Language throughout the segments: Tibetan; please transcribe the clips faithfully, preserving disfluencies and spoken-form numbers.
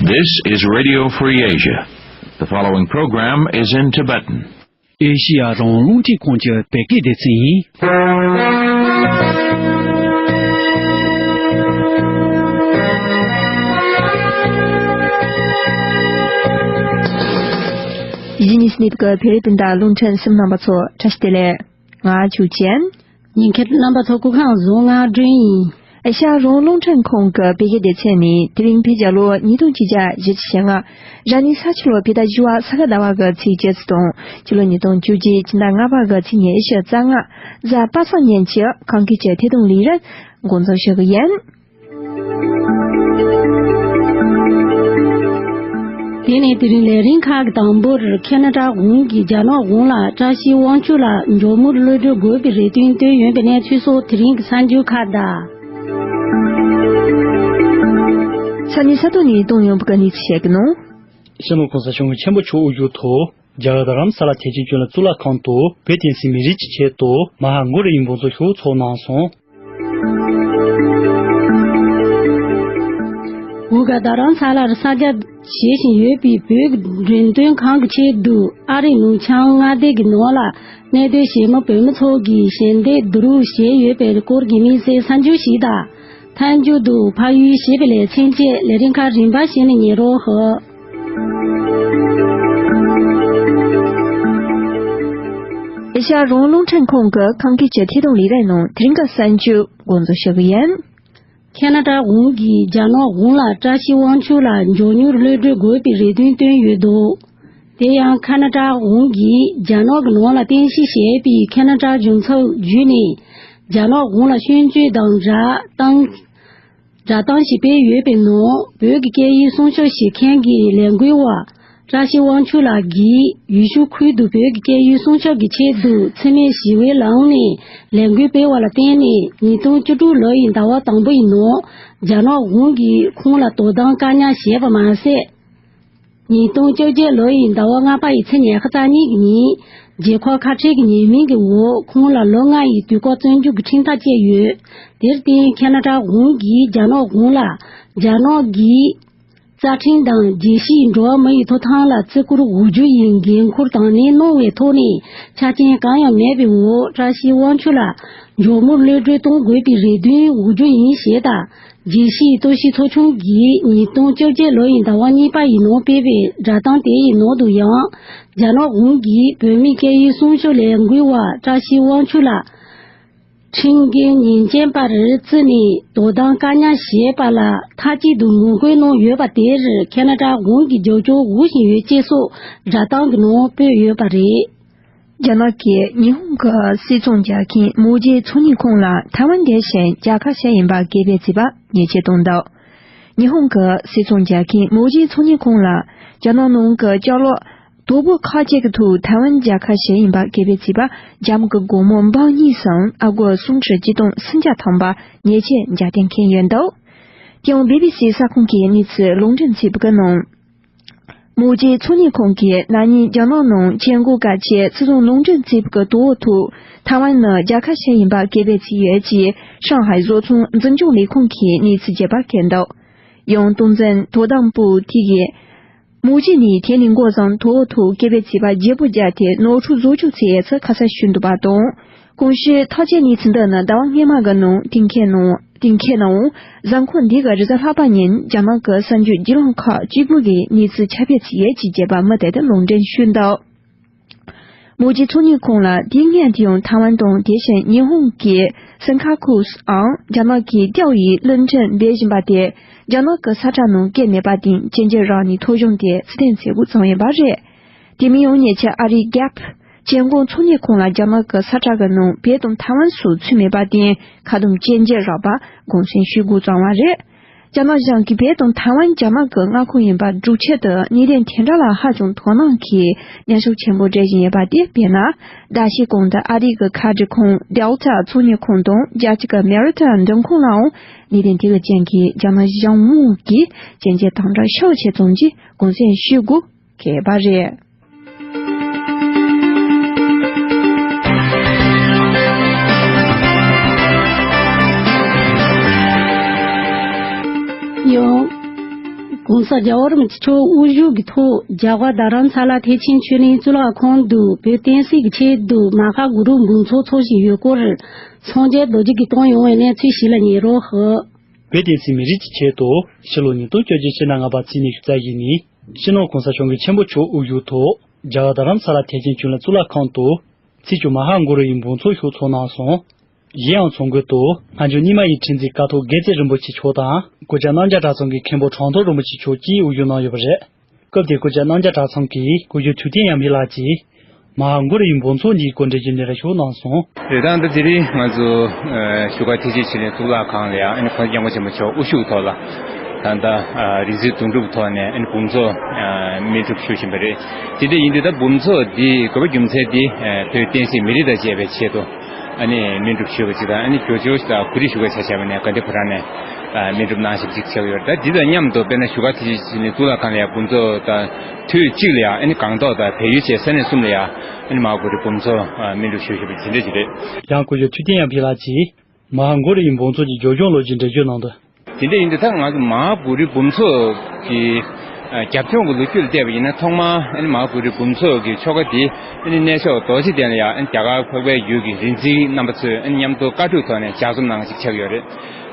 This is Radio Free Asia. The following program is in Tibetan. ཨེ་ཤི་ཡ་རང་དབང་རླུང་འཕྲིན་ཁང་གི་བོད་སྐད་སྡེ་ཚན་ཡིན། གཞིས་ནས་སླེབས་པའི་བོད་རིགས་སྤུན་ཟླ་རླུང་འཕྲིན་གསུམ་རྣམ་པ་ཚོ་བཀྲ་ཤིས་བདེ་ལེགས། ང་ཆོས་ཅན། ཉིན་ཁྱེད་རྣམ་པ་ཚོ་སྐུ་ཁམས་བཟང་། ང་སྒྲོན་ཡིན། ཨེ་ཤ་ཡ་རང་དབང་རླུང་འཕྲིན་ཁང་གི་བོད་སྐད་སྡེ་ཚན་ནས་དེ་རིང་བོད་རྒྱལ་ལོ་ཉིས་སྟོང་ཆིག་བརྒྱ་བཞི་བཅུ་ཞེ་ལྔ། ར་ནི་ས་ཆུ་ལོ་བོད་ཟླ་བཞི་པ་ས་ག་ཟླ་བ་གི་ཚེས་བཅུ་དང་། ཕྱི་ལོ་ཉིས་སྟོང་བཅུ་གཅིག་ཕྱི་ཟླ་ལྔ་པ་གི་ཚེས་ཉི་ཤུ་རྩ་ལྔ། གཟའ་པ་སངས་ཉིན་གྱི་ཁམས་སྐད་ཀྱི་ཐད་གཏོང་ལས་རིམ་འགོ་འཛུགས་ཞུ་གི་ཡིན། དེ་ནས་དེ་རིང་ལས་རིམ་ཁག་གི་དང་པོར་ཁེ་ན་ཌ་གུང་གིས་རྒྱ་ནག་གུང་ལ་བཀྲ་ཤིས་དབང་ཕྱུག་ལ་མགྱོགས་མྱུར་གློད་གྲོལ་དགོས་པའི་རེ་འདུན་བཏོན་ཡོད་པའི་གནས་ཚུལ་སོགས་དེ་རིང་གི་གསར་འགྱུར་ཁག་དང་། ས་གནས་ས་ཐོག་ནས་གཏོང་ཡོང་བའི་གནས་ཚུལ་བཤད་གི་ནོ། སྤྱི་ནོར་གོང་ས་སྐྱབས་མགོན་ཆེན་པོ་མཆོག་དབུ་བཞུགས་ཐོག་རྒྱ་གར་རྡ་རམ་ས་ལ་ཐེག་ཆེན་ཆོས་གླིང་གཙུག་ལག་ཁང་དུ་བོད་བསྟན་སྲིད་མི་རིགས་ཀྱི་ཆེད་དུ་མ་ཧཱ་གུ་རུའི་འབུལ་ཚོགས་ཤོག་ཚོགས་གནང་སོང་། འོ་ག་རྡ་རམ་ས་ལར་ས་སྐྱ་བྱེད་བཞིན་ཡོད་པའི་བོད་ཀྱི་འགྲེམས་སྟོན་ཁང་གི་ཆེད་དུ་ཨ་རིའི་ནང་བྱང་མངའ་སྡེ་གི་ནང་ལ་གནས་སྡོད་བྱེད་མི་བོད་མི་ཚོ་གིས་ཞལ་འདེབས་བསྡུ་རུབ་བྱས་ཡོད་པའི་སྐོར་གྱི་དམིགས་བསལ་གསར་འགྱུར་ཞིག་དང་། མཐའ་མཇུག་ཏུ་ཕ་ཡུལ་ཞེས་པའི་ལེ་ཚན་བཅས་ལས་རིམ་ཁག་རིམ་པ་བཞིན་ནས་ཉན་རོགས་ཞུ། ཨེ་ཤ་ཡ་རང་དབང་རླུང་འཕྲིན་ཁང་གི་ཁམས་སྐད་ཀྱི་ཐད་གཏོང་ལས་རིམ་ནང་དེ་རིང་གི་གསར་འགྱུར་འགོ་འཛུགས་ཞུ་གི་ཡིན། ཁེ་ན་ཌ་གུང་གིས་རྒྱ་ནག་གུང་ལ་བཀྲ་ཤིས་དབང་ཕྱུག་ལ་མགྱོགས་མྱུར་གློད་གྲོལ་དགོས་པའི་རེ་འདུན་བཏོན་ཡོད་འདུག་དེ་ཡང་ཁེ་ན་ཌ་གུང་གིས་རྒྱ་ནག་གི་ནང་ལ་རྟེན་གཞི་བྱས་པའི་ཁེ་ན་ཌ་གཞུང་ཚབ་བརྒྱུད་ནས་རྒྱ་ནག་གུང་ལ་སྐྱོན་བརྗོད་དང་སྒྲ་གཏམ། སྒྲ་གཏམ་ཞིག་སྤེལ་ཡོད་པའི་ནང་བོད་ཀྱི་སྐད་ཡིག་སྲུང་སྐྱོབ་བྱེད་མཁན་གྱི་ལས་འགུལ་བ་བཀྲ་ཤིས་དབང་ཕྱུག་ལགས་ཀྱིས་ཡུལ་ཤུལ་ཁུལ་དུ་བོད་ཀྱི་སྐད་ཡིག་སྲུང་སྐྱོབ་ཀྱི་ཆེད་དུ་འཚེ་མེད་ཞི་བའི་ལམ་ནས་ལས་འགུལ་སྤེལ་བ་ལ་བརྟེན་ནས་ཉིས་སྟོང་བཅུ་དྲུག་ལོ་ཡི་ཟླ་བ་དང་པོ་ཡི་ནང་རྒྱ་ནག་གུང་གིས་ཁོང་ལ་དོ་དམ་བཀག་ཉར་བྱས་པ་མ་ཟད། ཉིས་སྟོང་བཅོ་བརྒྱད་ལོ་ཡི་ཟླ་བ་ལྔ་པ་ཡི་ཚེས་ཉི་ཤུ་རྩ་གཉིས་ཀྱི་ཉིན་རྒྱལ་འཁོར་ཁ་བྲལ་གྱི་ཉེས་མིང་གི་འོག་ཁོང་ལ་ལོ་ལྔ་ཡི་དུས་འཁོར་བཙོན་འཇུག་གི་ཁྲིམས་ཐག་བཅད་ཡོད། དེར་བརྟེན་ཁེ་ན་ཌ་གུང་གིས་རྒྱ་ནག་གུང་ལ་རྒྱ་ནག་གི་རྩ་ཁྲིམས་དང་རྒྱལ་སྤྱིའི་འགྲོ་བ་མི་ཡི་ཐོབ་ཐང་ལ་བརྩི་བཀུར་འོས་བསྡུ་ཡི་འགན་འཁུར་དང་ལེན་གནང་བའི་ཐོག་ནས་ཆ་རྐྱེན་གང་ཡང་མེད་པའི་འོག་བཀྲ་ཤིས་དབང་ཕྱུག་ལ་མགྱོགས་མྱུར་གློད་གྲོལ་གཏོང་དགོས་པའི་རེ་འདུན་འོས་བསྡུ་ཡིན་ཞེས་དང་། རྒྱལ་སྤྱིའི་རྟོག་ཞིབ་ཚོགས་ཆུང་གིས་ཉིས་སྟོང་བཅོ་བརྒྱད་ལོ་ཡི་ཟླ་བ་གཉིས་པ་ཡི་ནང་སྤེལ་བའི་བསྒྲགས་གཏམ་དེ་ཡི་ནང་དུ་ཡང་རྒྱ་ནག་གུང་གིས་བོད་མིའི་སྐད་ཡིག་སྲུང་སྐྱོབ་ལས་འགུལ་བ་བཀྲ་ཤིས་དབང་ཕྱུག་ལ་ཁྲིམས་འགལ་ཉེས་ཅན་པར་བརྩིས་ནས་དོ་དམ་བཀག་ཉར་བྱས་པ་ལ་མཐའ་གཅིག་ཏུ་ངོ་རྒོལ་གནང་ཡོད་པ་དེར་ཁེ་ན་ཌ་གུང་གིས་རྒྱབ་སྐྱོར་འོས་བཞིན་ཡོད་ཅེས་སོགས་བསྒྲགས་གཏམ་གྱི་ནང་སྤེལ་ཡོད་པ་རེད། རྒྱ་ནག་གིས་ཉི་ཧོང་གི་སིལ་ཚོང་རྒྱག་མཁན་མུའུ་ཇེ་ཚོང་གཉེར་ཁང་ལ་ཐའེ་ཝན་འདི་བཞིན་རྒྱལ་ཁ་བྱས་ཡིན་པ་སྐད་འབོད་བྱས་པ་ཉེས་ཆད་བཏང་འདུག་ཉི་ཧོང་གི་སིལ་ཚོང་རྒྱག་མཁན་མུའུ་ཇེ་ཚོང་གཉེར་ཁང་ལ་རྒྱ་ནག་ནང་གི་ལྕགས་ལོག་དོ་པོ་ཁག་ཅིག་གི་ཐོག་ཐའེ་ཝན་རྒྱལ་ཁ་བྱས་ཡིན་པ་སྐད་འབོད་བྱས་པ་རྒྱ་མི་གི་སྒོར་མོ་འབུམ་གཉིས་སམ་ཨ་སྒོར་སུམ་ཁྲི་གཅིག་སྟོང་སུམ་བརྒྱ་ཐམ་པ་ཉེས་ཆད་འཇལ་གཏན་འཁེལ་ཡོད་འདུག་དེ་ཡང་བི་བི་སི་གསར་ཁང་གིས་གནས་ཚུལ་ལུང་འདྲེན་བྱས་པ་གི་ནང་། མུའུ་ཇེ་ཚོང་གཉེར་ཁང་གིས་ན་ནིང་རྒྱ་ནག་ནང་མཆན་འགོད་སྐབས་ཀྱི་སིལ་ཚོང་ལུང་འདྲེན་བྱས་པའི་དོ་བོ་ཐོག་ཐའེ་ཝན་ནི་རྒྱལ་ཁ་བྱས་ཡིན་པ་སྐད་འབོད་བྱས་ཡོད་ཅེས་ཧྲང་ཧའེ་བཟོ་ཚོང་འཛིན་སྐྱོང་ལས་ཁུངས་ཀྱིས་གནས་ཚུལ་རྒྱས་པ་བཀོད་འདུག་ཡང་སྟངས་འཛིན་དོ་དམ་པུའུ་དེ་གིས་མུའུ་ཇེ་ནས་དེ་ནས་འགོ་བཟུང་དོ་བོ་ཐོག་སྐད་འབོད་བྱས་པ་བརྗེ་པོ་བརྒྱབ་སྟེ་ནོར་འཁྲུལ་བཟོ་བཅོས་བྱས་ཡོད་ཚུལ་ཁ་གསལ་ཞུས་འདུག་པ་དང་། གོང་ཞུས་ཐག་བཅད་གནས་ཚུལ་འདི་ནི་ཟླ་བ་སྔོན་མ་གི་ནང་གཏན་འཁེལ་གནང་། གཏན་འཁེལ་གནང་། གཟའ་འཁོར་འདི་གི་རེས་གཟའ་ལྷག་པ་ཉིན་རྒྱ་ནག་གི་གསར་འགྱུར་བརྒྱུད་ལམ་ཁག་གཅིག་པུ་གིས་གནས་ཚུལ་ཁྱབ་སྤེལ་བྱས་ཡོད་ཅེས་བརྗོད་པ་མུ་མཐུད་དུ་ལུང་འདྲེན་ཞུས་འདུག་མུའུ་ཇེ་ཚོང་གཉེར་ཁང་ལ་དུས་སྔོན་དུ་ཡང་ཐའེ་ཝན་དང་དེ་བཞིན་ཉི་ཧོང་གི་སན་ཁ་ཁུ་སུའང་རྒྱ་ནག་གི་ཏའོ་ཡི་གླིང་ཕྲན་འབོད་བཞིན་པ་དེ་རྒྱ་ནག་གི་ས་ཁྲ་ནང་བཀོད་མེད་པར་བརྟེན་སྐྱོན་བརྗོད་རག་ནས་ཐོ་གཞུང་དེ་ཕྱིར་འཐེན་བྱེད་དགོས་བྱུང་ཡོད་པ་རེད། དེ་མིན་ཡང་ཉེ་ཆར་ཨ་རིའི་གྷེབ་ཅན་གོང་ཚོང་གཉེར་ཁང་ལ་རྒྱ་ནག་གི་ས་ཁྲ་གི་ནང་བོད་དང་ཐའེ་ཝན་སོགས་ཚུད་མེད་པར་བརྟེན་ཁ་བསྡོམས་སྐྱོན་བརྗོད་རག་པ་དགོངས་སེལ་ཞུ་དགོས་བྱུང་བ་རེད། རྒྱ་ནག་གཞུང་གིས་བོད་དང་ཐའེ་ཝན་རྒྱ་ནག་གི་མངའ་ཁོངས་ཡིན་པར་སྒྲུབ་ཆེད་དུ་གནད་དོན་དེ་འདྲ་ལ་ཧ་ཅང་དོ་སྣང་གིས་མཉམ་ཞུགས་ཆེན་པོ་སྤྲད་བཞིན་ཡོད་པ་དེ་དཔེར་ན། ཟླ་ཕྱེད་གོང་དུ་ཨ་རི་གི་ཁ་བྲལ་ཁང་Delta་ཚོང་གཉེར་ཁང་དང་རྒྱལ་སྤྱི་གི་Maritime་མགྲོན་ཁང་ལའང་གནད་དོན་དེ་གི་རྐྱེན་གྱིས་རྒྱ་ནག་གཞུང་མང་གིས་སྐྱོན་བརྗོད་དང་སྦྲགས་ཤུགས་ཆེ་ཙམ་གྱིས་དགོངས་སེལ་ཞུ་དགོས། ཁེལ་བ་རེད། ཡང་ ༸གོང་ས་༸རྒྱལ་བ་རིན་པོ་ཆེ་མཆོག་དབུ་བཞུགས་ཀྱི་ཐོག་རྒྱ་གར་རྡ་རམ་ས་ལ་ཐེག་ཆེན་ཆོས་གླིང་གཙུག་ལག་ཁང་དུ་བོད་བསྟན་སྲིད་ཀྱི་ཆེད་དུ་མ་ཧཱ་གུ་རུ་འབུམ་ཚོགས་འཚོགས་བཞིན་ཡོད་སྐོར། སངས་རྒྱས་རྡོ་རྗེ་གིས་བཏང་ཡོང་བའི་གནས་ཚུལ་ཞིག་ལ་ཉན་རོགས་ཞུ། བོད་བསྟན་སྲིད་མི་རིགས་ཀྱི་ཆེད་དུ་ཕྱི་ལོ་ཉིས་སྟོང་བཅོ་བརྒྱད་ཕྱི་ཟླ་ལྔ་པ་ཚེས་ཉི་ཤུ་རྩ་བཞི་ཉིན་སྤྱི་ནོར་༸གོང་ས་༸སྐྱབས་མགོན་ཆེན་པོ་མཆོག་དབུ་བཞུགས་ཐོག་རྒྱ་གར་རྡ་རམ་ས་ལ་ཐེག་ཆེན་ཆོས་གླིང་གཙུག་ལག་ཁང་དུ་ཚེས་བཅུ་མ་ཧཱ་གུ་རུ་ཡི་འབུམ་ཚོགས་ཞུགས་འཚོགས་གནང་སོང་། གཞན་ཡང་ཚོགས་མགོན་དུ་སྔ་འགྱུར་རྙིང་མ་ཡི་ཁྲིད་འཛིན་ཀཿཐོག་དགེ་རྩེ་རིན་པོ་ཆེ་མཆོག་དང་སྐུ་བཅར་རྣམ་རྒྱལ་གྲྭ་ཚང་གི་མཁན་པོ་གྲངས་ཐོར་རིན་པོ་ཆེ་མཆོག་བཅས་དབུ་བཞུགས་གནང་ཡོད་པ་རེད། སྐབས་དེར་སྐུ་བཅར་རྣམ་རྒྱལ་གྲྭ་ཚང་གི་སྐུ་ཞབས་ཐུབ་བསྟན་ཡར་འཕེལ་ལགས་ཀྱིས་མ་ཧཱ་གུ་རུ་ཡི་འབུམ་ཚོགས་འདིའི་སྐོར་འགྲེལ་བརྗོད་འདི་འདྲ་ཞུ་གནང་སོང་། རེད། ད་ལྟ་དེ་རིང་ང་ཚོ་ཨ་བཞུགས་སྒར་ཐེག་ཆེན་ཆོས་གླིང་གཙུག་ལག་ཁང་ལ་ཡང་ཨ་ནི་༸གོང་ས་༸སྐྱབས་མགོན་ཆེན་པོ་མཆོག་དབུ་བཞུགས་ཐོག་ལ་ད་ལྟ་ཨ་རིག་འཛིན་དོན་གྲུབ་ཐོག་ནས་ཨ་ནི་འབུམ་ཚོགས་ཨ་སྨིན་སྒྲུབ་ཞུ་བཞིན་པ་རེད། དེ་འདྲ་ཡིན་དུས་ད་འབུམ་ཚོགས་འདི་དགོས་པ་རྒྱུ་མཚན་འདི་ཨ་བོད་བསྟན་སྲིད་མི་རིགས་དང་བཅས་པའི་ཆེད་དུ་ཨ་ནི་སྨིན་སྒྲུབ་ཞུས་པ་ཅིག་དང་ཨ་ནི་གོ་སྒྲིག་ཞུ་ག་ཆ་བཞག་པ་ནས་དགའ་ལྡན་ཕོ་བྲང་ནས་ཨ་སྨིན་སྒྲུབ་གནང་བཞིན་པ་ཅིག་ཆགས་ཡོད་རེད། ད་འདི་དང་མཉམ་དུ་དཔེར་ན་བཞུགས་སྒར་ཐེག་ཆེན་ཆོས་གླིང་གཙུག་ལག་ཁང་ལ་ཡང་འབུམ་ཚོགས་དང་དུས་གཅིག་ལ་ཡང་ཨ་ནི་སྒང་ཏོག་དང་བལ་ཡུལ་བཅས་ས་གནས་གསུམ་ལ་ཡང་ཨ་ནི་མ་ཧཱ་གུ་རུའི་འབུམ་ཚོགས་ཨ་སྨིན་སྒྲུབ་ཞུ་བཞིན་པ་དེ་འདྲ་ཅིག་རེད། ཡང་སྐུ་ཞབས་ཐུབ་བསྟན་ཡར་འཕེལ་ལགས་ཀྱིས་མ་ཧཱ་གུ་རུ་ཡི་འབུམ་ཚོགས་ཀྱི་སྦྱོར་སྐྱོང་ལོ་རྒྱུས་འགྲེལ་བརྗོད་གནང་དོན། དེ་འདྲ་ཡིན་དུས་ད་ང་ཚོ་མ་ཧཱ་གུ་རུའི་འབུམ་ཚོགས་ཀྱི་ཨ་རྒྱབ་ལྗོངས་ཀྱི་ལོ་རྒྱུས་ལ་བལྟས་པ་ཡིན་ན་ཐོག་མར་ཨ་ནི་མ་ཧཱ་གུ་རུའི་འབུམ་ཚོགས་ཀྱི་ཆོ་ག་དེ་ཨ་ནི་གནས་མཆོག་རྡོ་རྗེ་གདན་ལ་ཡང་ཨ་ནི་རྒྱ་གར་འཕགས་པའི་ཡུལ་གྱི་རིག་འཛིན་རྣམ་པ་ཚོས་ཨ་ནི་མཉམ་དུ་བཀའ་བསྒྲུབ་ཐོག་ནས་ལྗགས་རྩོམ་གནང་བ་ཞིག་ཆགས་ཡོད་རེད།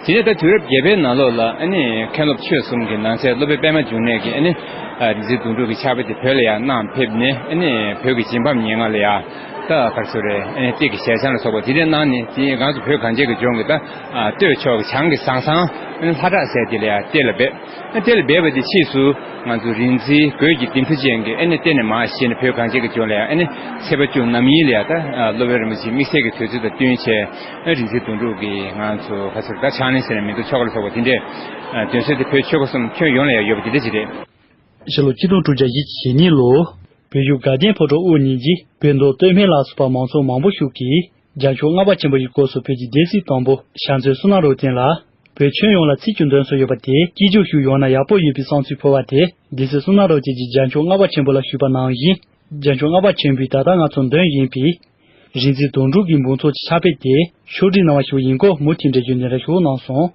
དེ་ནས་ད་དུས་རབས་བརྒྱད་པའི་ནང་ལོགས་ལ་ཨ་ནི་མཁན་སློབ་ཆོས་གསུམ་གྱི་ནང་གསེས་སློབ་དཔོན་པད་མ་འབྱུང་གནས་ཀྱིས་ཨ་ནི་ཨ་རིག་འཛིན་དོན་གྲུབ་ཀྱི་ཕྱག་དཔེ་དེ་བོད་ལ་ཡང་གནང་ཕེབས་ནས་ཨ་ནི་བོད་ཀྱི་རྗེ་འབངས་སྙན་ངག་ལ་ཡང་། ད་ག་རེ་ཟེར་རེད། ཨ་ནི་གཏེར་གྱི་ཞལ་བྱང་ལ་སོགས་པ་དེ་འདྲ་གནང་ནས་དེ་ང་ཚོ་བོད་གངས་ཅན་གྱི་ལྗོངས་ཀྱི་ད་ཨ་སྟོད་ཕྱོགས་ཀྱི་བྱང་གི་ཟང་ཟང་ཨ་ནི་ལྷ་བྲག་ཟེར་དེ་ལ་ཡང་གཏེར་ལ་སྦས། ཨ་གཏེར་ལ་སྦས་པ་དེ་ཕྱིས་སུ་ང་ཚོ་རིག་འཛིན་རྒོད་ཀྱི་ལྡེམ་མཐུ་ཅན་གྱིས་ཨ་ནི་གཏེར་ནས་མར་བཞེས་ནས་བོད་གངས་ཅན་གྱི་ལྗོངས་ལ་ཡང་ཨ་ནི་ཚེས་པ་བཅུ་རྣམ་གཉིས་ལ་ཡང་ད་ཨ་སློབ་དཔོན་རིན་པོ་ཆེའི་དམིགས་བསལ་གྱི་དུས་ཚོད་དང་བསྟུན་བྱས་ཨ་རིག་འཛིན་དོན་གྲུབ་ཀྱིས་ང་ཚོ་ག་ཚོད་ད་ཕྱག་ལེན་ཟེར་ན་མི་འདུག་ཆོ་ག་ལ་སོགས་པ་དེ་འདྲས་ཨ་དོན་ཚན་དེ་བོད་ཆོལ་ཁ་གསུམ་ཁྱོན་ཡོངས་ལ་ཡང་ཡོད་པ་དེ་འདྲ་ཅིག་རེད། ཕྱི་ལོ་ཆིག་སྟོང་དྲུག་བརྒྱ་བཞི་བཅུ་ཞེ་གཉིས་ལོ། བོད་བཞུགས་དགའ་ལྡན་ཕོ་བྲང་དབུ་བརྙེས་རྗེས་བོད་མདོ་སྟོད་སྨད་ལ་སོགས་པ་མང་ཚོགས་མང་པོ་ཞིག་གིས་རྒྱལ་མཆོག་ལྔ་པ་ཆེན་པོ་ཡི་སྐབས་སུ་བོད་ཀྱི་སྡེ་སྲིད་དང་པོ་ཤར་མཛོད་བསོད་ནམས་རབ་བརྟན་ལ་བོད་ཁྱོན་ཡོངས་ལ་ཚིག་བཅུ་འདོན་སྲོལ་ཡོད་པ་དེ་སྐྱིད་ཆུ་ཞིག་ཡོང་ན་ཡག་པོ་ཡོད་པའི་བསམ་ཚུལ་འཕོ་བ་དེ་སྡེ་སྲིད་བསོད་ནམས་རབ་བརྟན་གྱིས་རྒྱལ་མཆོག་ལྔ་པ་ཆེན་པོ་ལ་ཞུས་པ་ནང་བཞིན་རྒྱལ་མཆོག་ལྔ་པ་ཆེན་པོས་ད་ལྟ་ང་ཚོར་འདོན་བཞིན་པའི། རིག་འཛིན་དོན་གྲུབ་ཀྱི་འབུམ་ཚོགས་ཀྱི་ཕྱག་དཔེ་དེ་ཕྱོགས་སྒྲིག་གནང་བ་ཞིག་ཡིན་སྐོར་མུ་མཐུད་འགྲེལ་བརྗོད་འདི་འདྲ་ཞིག་གནང་སོང་།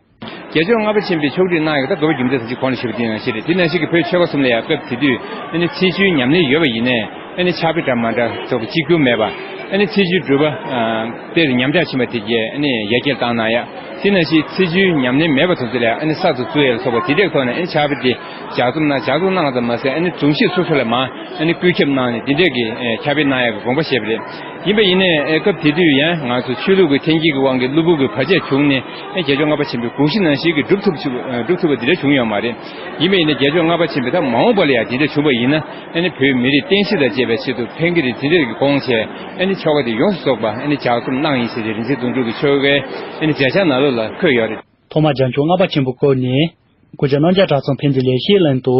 རྒྱལ་མཆོག་ལྔ་པ་ཆེན་པོས་ཕྱོགས་སྒྲིག་གནང་ཡོད་ད་དགོས་པ་རྒྱུ་མཚན་ད་ཅི་གོང་ལ་ཞུས་པ་དེ་ནང་བཞིན་རེད། དེ་ནང་བཞིན་གྱི་བོད་ཆོལ་ཁ་གསུམ་ལ་ཡང་སྐབས་དེ་དུས་ཨ་ནི་ཚེས་བཅུའི་ཉམས་ལེན་ཡོད་པ་ཡིན་ནའི་ཨ་ནི་ཕྱག་དཔེ་འདྲ་མ་འདྲ་ཚོགས་པ་གཅིག་གྱུར་མེད་པ་ཨ་ནི་ཚེས་བཅུའི་སྒྲུབ་པ་དེར་ཉམས་ཆག་ཕྱིན་པ་དེ་རྗེས་ཨ་ནི་ཡར་རྒྱས་བཏང་གནང་ཡ། དེ་ནང་བཞིན་ཚེས་བཅུའི་ཉམས་ལེན་མེད་པ་དེ་ཚོ་ལ་ཡང་ཨ་ནི་གསར་དུ་བཙུགས་ཡ་ལ་སོགས་པ་དེ་འདྲའི་ཐོག་ནས་ཨ་ནི་ཕྱག་དཔེ་དེ། ལྗགས་རྩོམ་གནང་ལྗགས་རྩོམ་གནང་བ་ཙམ་མ་ཟད་ཨ་ནི་རྫོང་གཞིས་སོ་སོ་ལ་མར་ཨ་ནི་བཀོད་ཁྱབ་གནང་ནས་འདི་འདྲས་ཀྱི་ཨེ་ཁྱབ་སྤེལ་གནང་ཡག་གི་དགོངས་པ་བཞེས་པ་རེད། ཡིན་པ་ཡིན་ནའི་ཨེ་སྐབས་དེ་དུས་ཡང་ང་ཚོ་ཆོས་ལུགས་ཀྱི་འཐེན་འཁྱེར་གྱི་དབང་གིས་གློ་བུར་གྱི་བར་ཆད་བྱུང་ནས་ཨེ་རྒྱལ་མཆོག་ལྔ་པ་ཆེན་པོའི་དགོངས་གཞི་ནང་བཞིན་གྱི་སྒྲུབ་ཐུབ་ཅིག་ཨེ་སྒྲུབ་ཐུབ་པ་འདི་འདྲ་བྱུང་ཡོད་མ་རེད། ཡིན་པ་ཡིན་ནའི་རྒྱལ་མཆོག་ལྔ་པ་ཆེན་པོས་ད་མ་འོངས་པ་ལ་ཡང་དེ་འདྲ་བྱུང་བ་ཡིན་ན་ཨ་ནི་བོད་མི་རིགས་བསྟན་སྲིད་དང་བཅས་པའི་ཆེད་དུ་ཕན་གྱི་རེད། དེ་འདྲས་ཀྱི་དགོངས་བྱས་ཨ་ནི་ཆོ་ག་དེ་ཡོངས་སུ་རྫོགས་པ་ཨ་ནི་ལྗགས་རྩོམ་གནང་ཡིན་ཟེར་ཏེ་རིག་འཛིན་དོན་གྲུབ་ཀྱི་ཆོ་གའི་ཨ་ནི་མཛད་འཆར་ནང་ལོགས་ལ་འཁོད་ཡོད་རེད། ཐོག་མར་རྒྱལ་མཆོག་ལྔ་པ་ཆེན་པོའི་སྐོར་ནས་སྐུ་བཅར་རྣམ་རྒྱལ་གྲྭ་ཚང་ཕན་བདེ་ལེགས་བཤད་གླིང་དུ་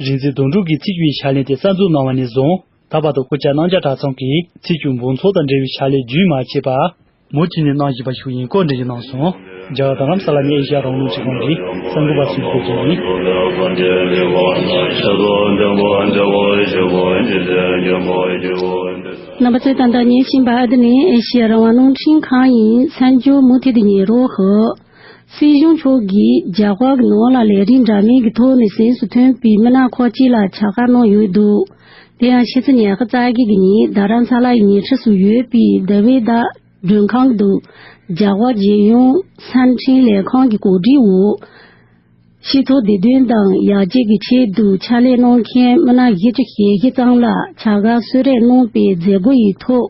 རིག་འཛིན་དོན་གྲུབ་ཀྱིས་ཚིག་བརྗོད་ཀྱི་ཕྱག་ལེན་དེ་གསར་འཛུགས་གནང་བ་ནས་བཟུང་ད་བར་དུ་སྐུ་བཅར་རྣམ་རྒྱལ་གྲྭ་ཚང་གིས་ཚེས་བཅུའི་འབུམ་ཚོགས་དང་འབྲེལ་བའི་ཕྱག་ལས་རྒྱུན་མ་ཆད་པར་མུ་མཐུད་ནས་གནང་བཞིན་པ་ཞིག་ཡིན་སྐོར་འགྲེལ་བརྗོད་གནང་སོང་། རྒྱ་གར་རྡ་རམ་ས་ལ་ནས་ཨེ་ཤ་ཡ་རང་དབང་རླུང་འཕྲིན་ཁང་གི་གསར་འགོད་པ་ཚེ་རིང་སྐུ་ཞབས་ཡིན། རྣམ་པ་ཚོས་ད་ལྟ་ཉན་བཞིན་པ་འདི་ནི་ཨེ་ཤ་ཡ་རང་དབང་རླུང་འཕྲིན་ཁང་ཡིན། གསར་འགྱུར་མུ་མཐུད་དུ་ཉན་རོགས་ཞུ། སྲིད་གཞུང་ཕྱོགས་ཀྱིས་རྒྱ་གར་གྱི་ནང་ལ་ལས་རིགས་འདྲ་མིན་གྱི་ཐོག་ནས་གཟེངས་སུ་ཐོན་པའི་མི་སྣ་ཁག་ཅིག་ལ་བྱ་དགའ་གནང་ཡོད་འདུག་དེ་ཡང་ཕྱི་ཚེས་ཉི་ཤུ་རྩ་བརྒྱད་ཀྱི་ཉིན་རྡ་རམ་ས་ལ་ཡི་ཉེ་འཁྲིས་སུ་ཡོད་པའི་དཱ་བི་ད་མགྲོན་ཁང་དུ་རྒྱ་གར་རྒྱལ་ཡོངས་གསར་འཕྲིན་ལས་ཁང་གི་གོ་སྒྲིག་འོག་ཤེས་ཚོགས་བདེ་དོན་དང་ཡར་རྒྱས་ཀྱི་ཆེད་དུ་ཕྱག་ལས་གནང་མཁན་མི་སྣ་བཞི་བཅུ་ཞེ་བཞི་ཙམ་ལ་བྱ་དགའ་གསོལ་རས་གནང་པའི་མཛད་སྒོ་ཡི་ཐོག་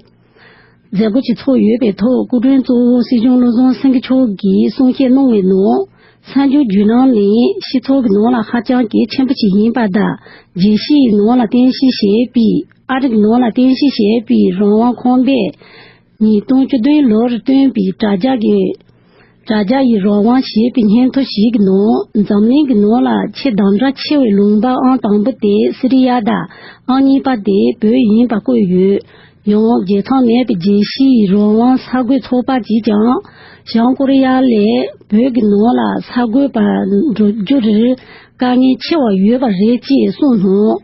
མཛད་སྒོ་ཞིག་ཚོགས་ཡོད་པའི་ཐོག་སྐུ་མགྲོན་གཙོ་བོ་སྲིད་སྐྱོང་བློ་བཟང་སེང་གེ་མཆོག་གིས་གསུང་བཤད་གནང་བའི་ནང་། གསར་འགྱུར་བརྒྱུད་ལམ་ནི་སྤྱི་ཚོགས་ཀྱི་ནང་ལ་ཧ་ཅང་གལ་ཆེན་པོ་ཞིག་ཡིན་པ་དང་། རྒྱལ་སྤྱིའི་ནང་ལ་རྟེན་གཞི་བྱས་པའི་ཨ་རི་གི་ནང་ལ་རྟེན་གཞི་བྱས་པའི་རང་དབང་ཁང་པས་ཉིས་སྟོང་བཅུ་བདུན་ལོར་བཏོན་པའི་དྲ་རྒྱ་གི་དྲ་རྒྱ་ཡི་རང་དབང་ཞེས་པའི་སྙན་ཐོ་ཞིག་གི་ནང་འཛམ་གླིང་གི་ནང་ལ་ཆེས་དམ་དྲག་ཆེ་བའི་ལུང་པ་ཨང་དང་པོ་དེ་སི་རི་ཡ་དང་ཨང་གཉིས་པ་དེ་བོད་ཡིན་པ་བཀོད་ཡོད། ཡང་རྒྱལ་མཚམས་མེད་པའི་རྒྱལ་སྤྱིའི་རང་དབང་གསར་འགོད་ཚོགས་པ་གིས་ཀྱང་བྱང་ཀོ་རི་ཡ་ལས་བོད་ཀྱི་ནང་ལ་གསར་འགོད་པ་འགྲོ་རྒྱུར་དཀའ་ངལ་ཆེ་བ་ཡོད་པ་རེད་ཅེས་གསུངས་སོང་།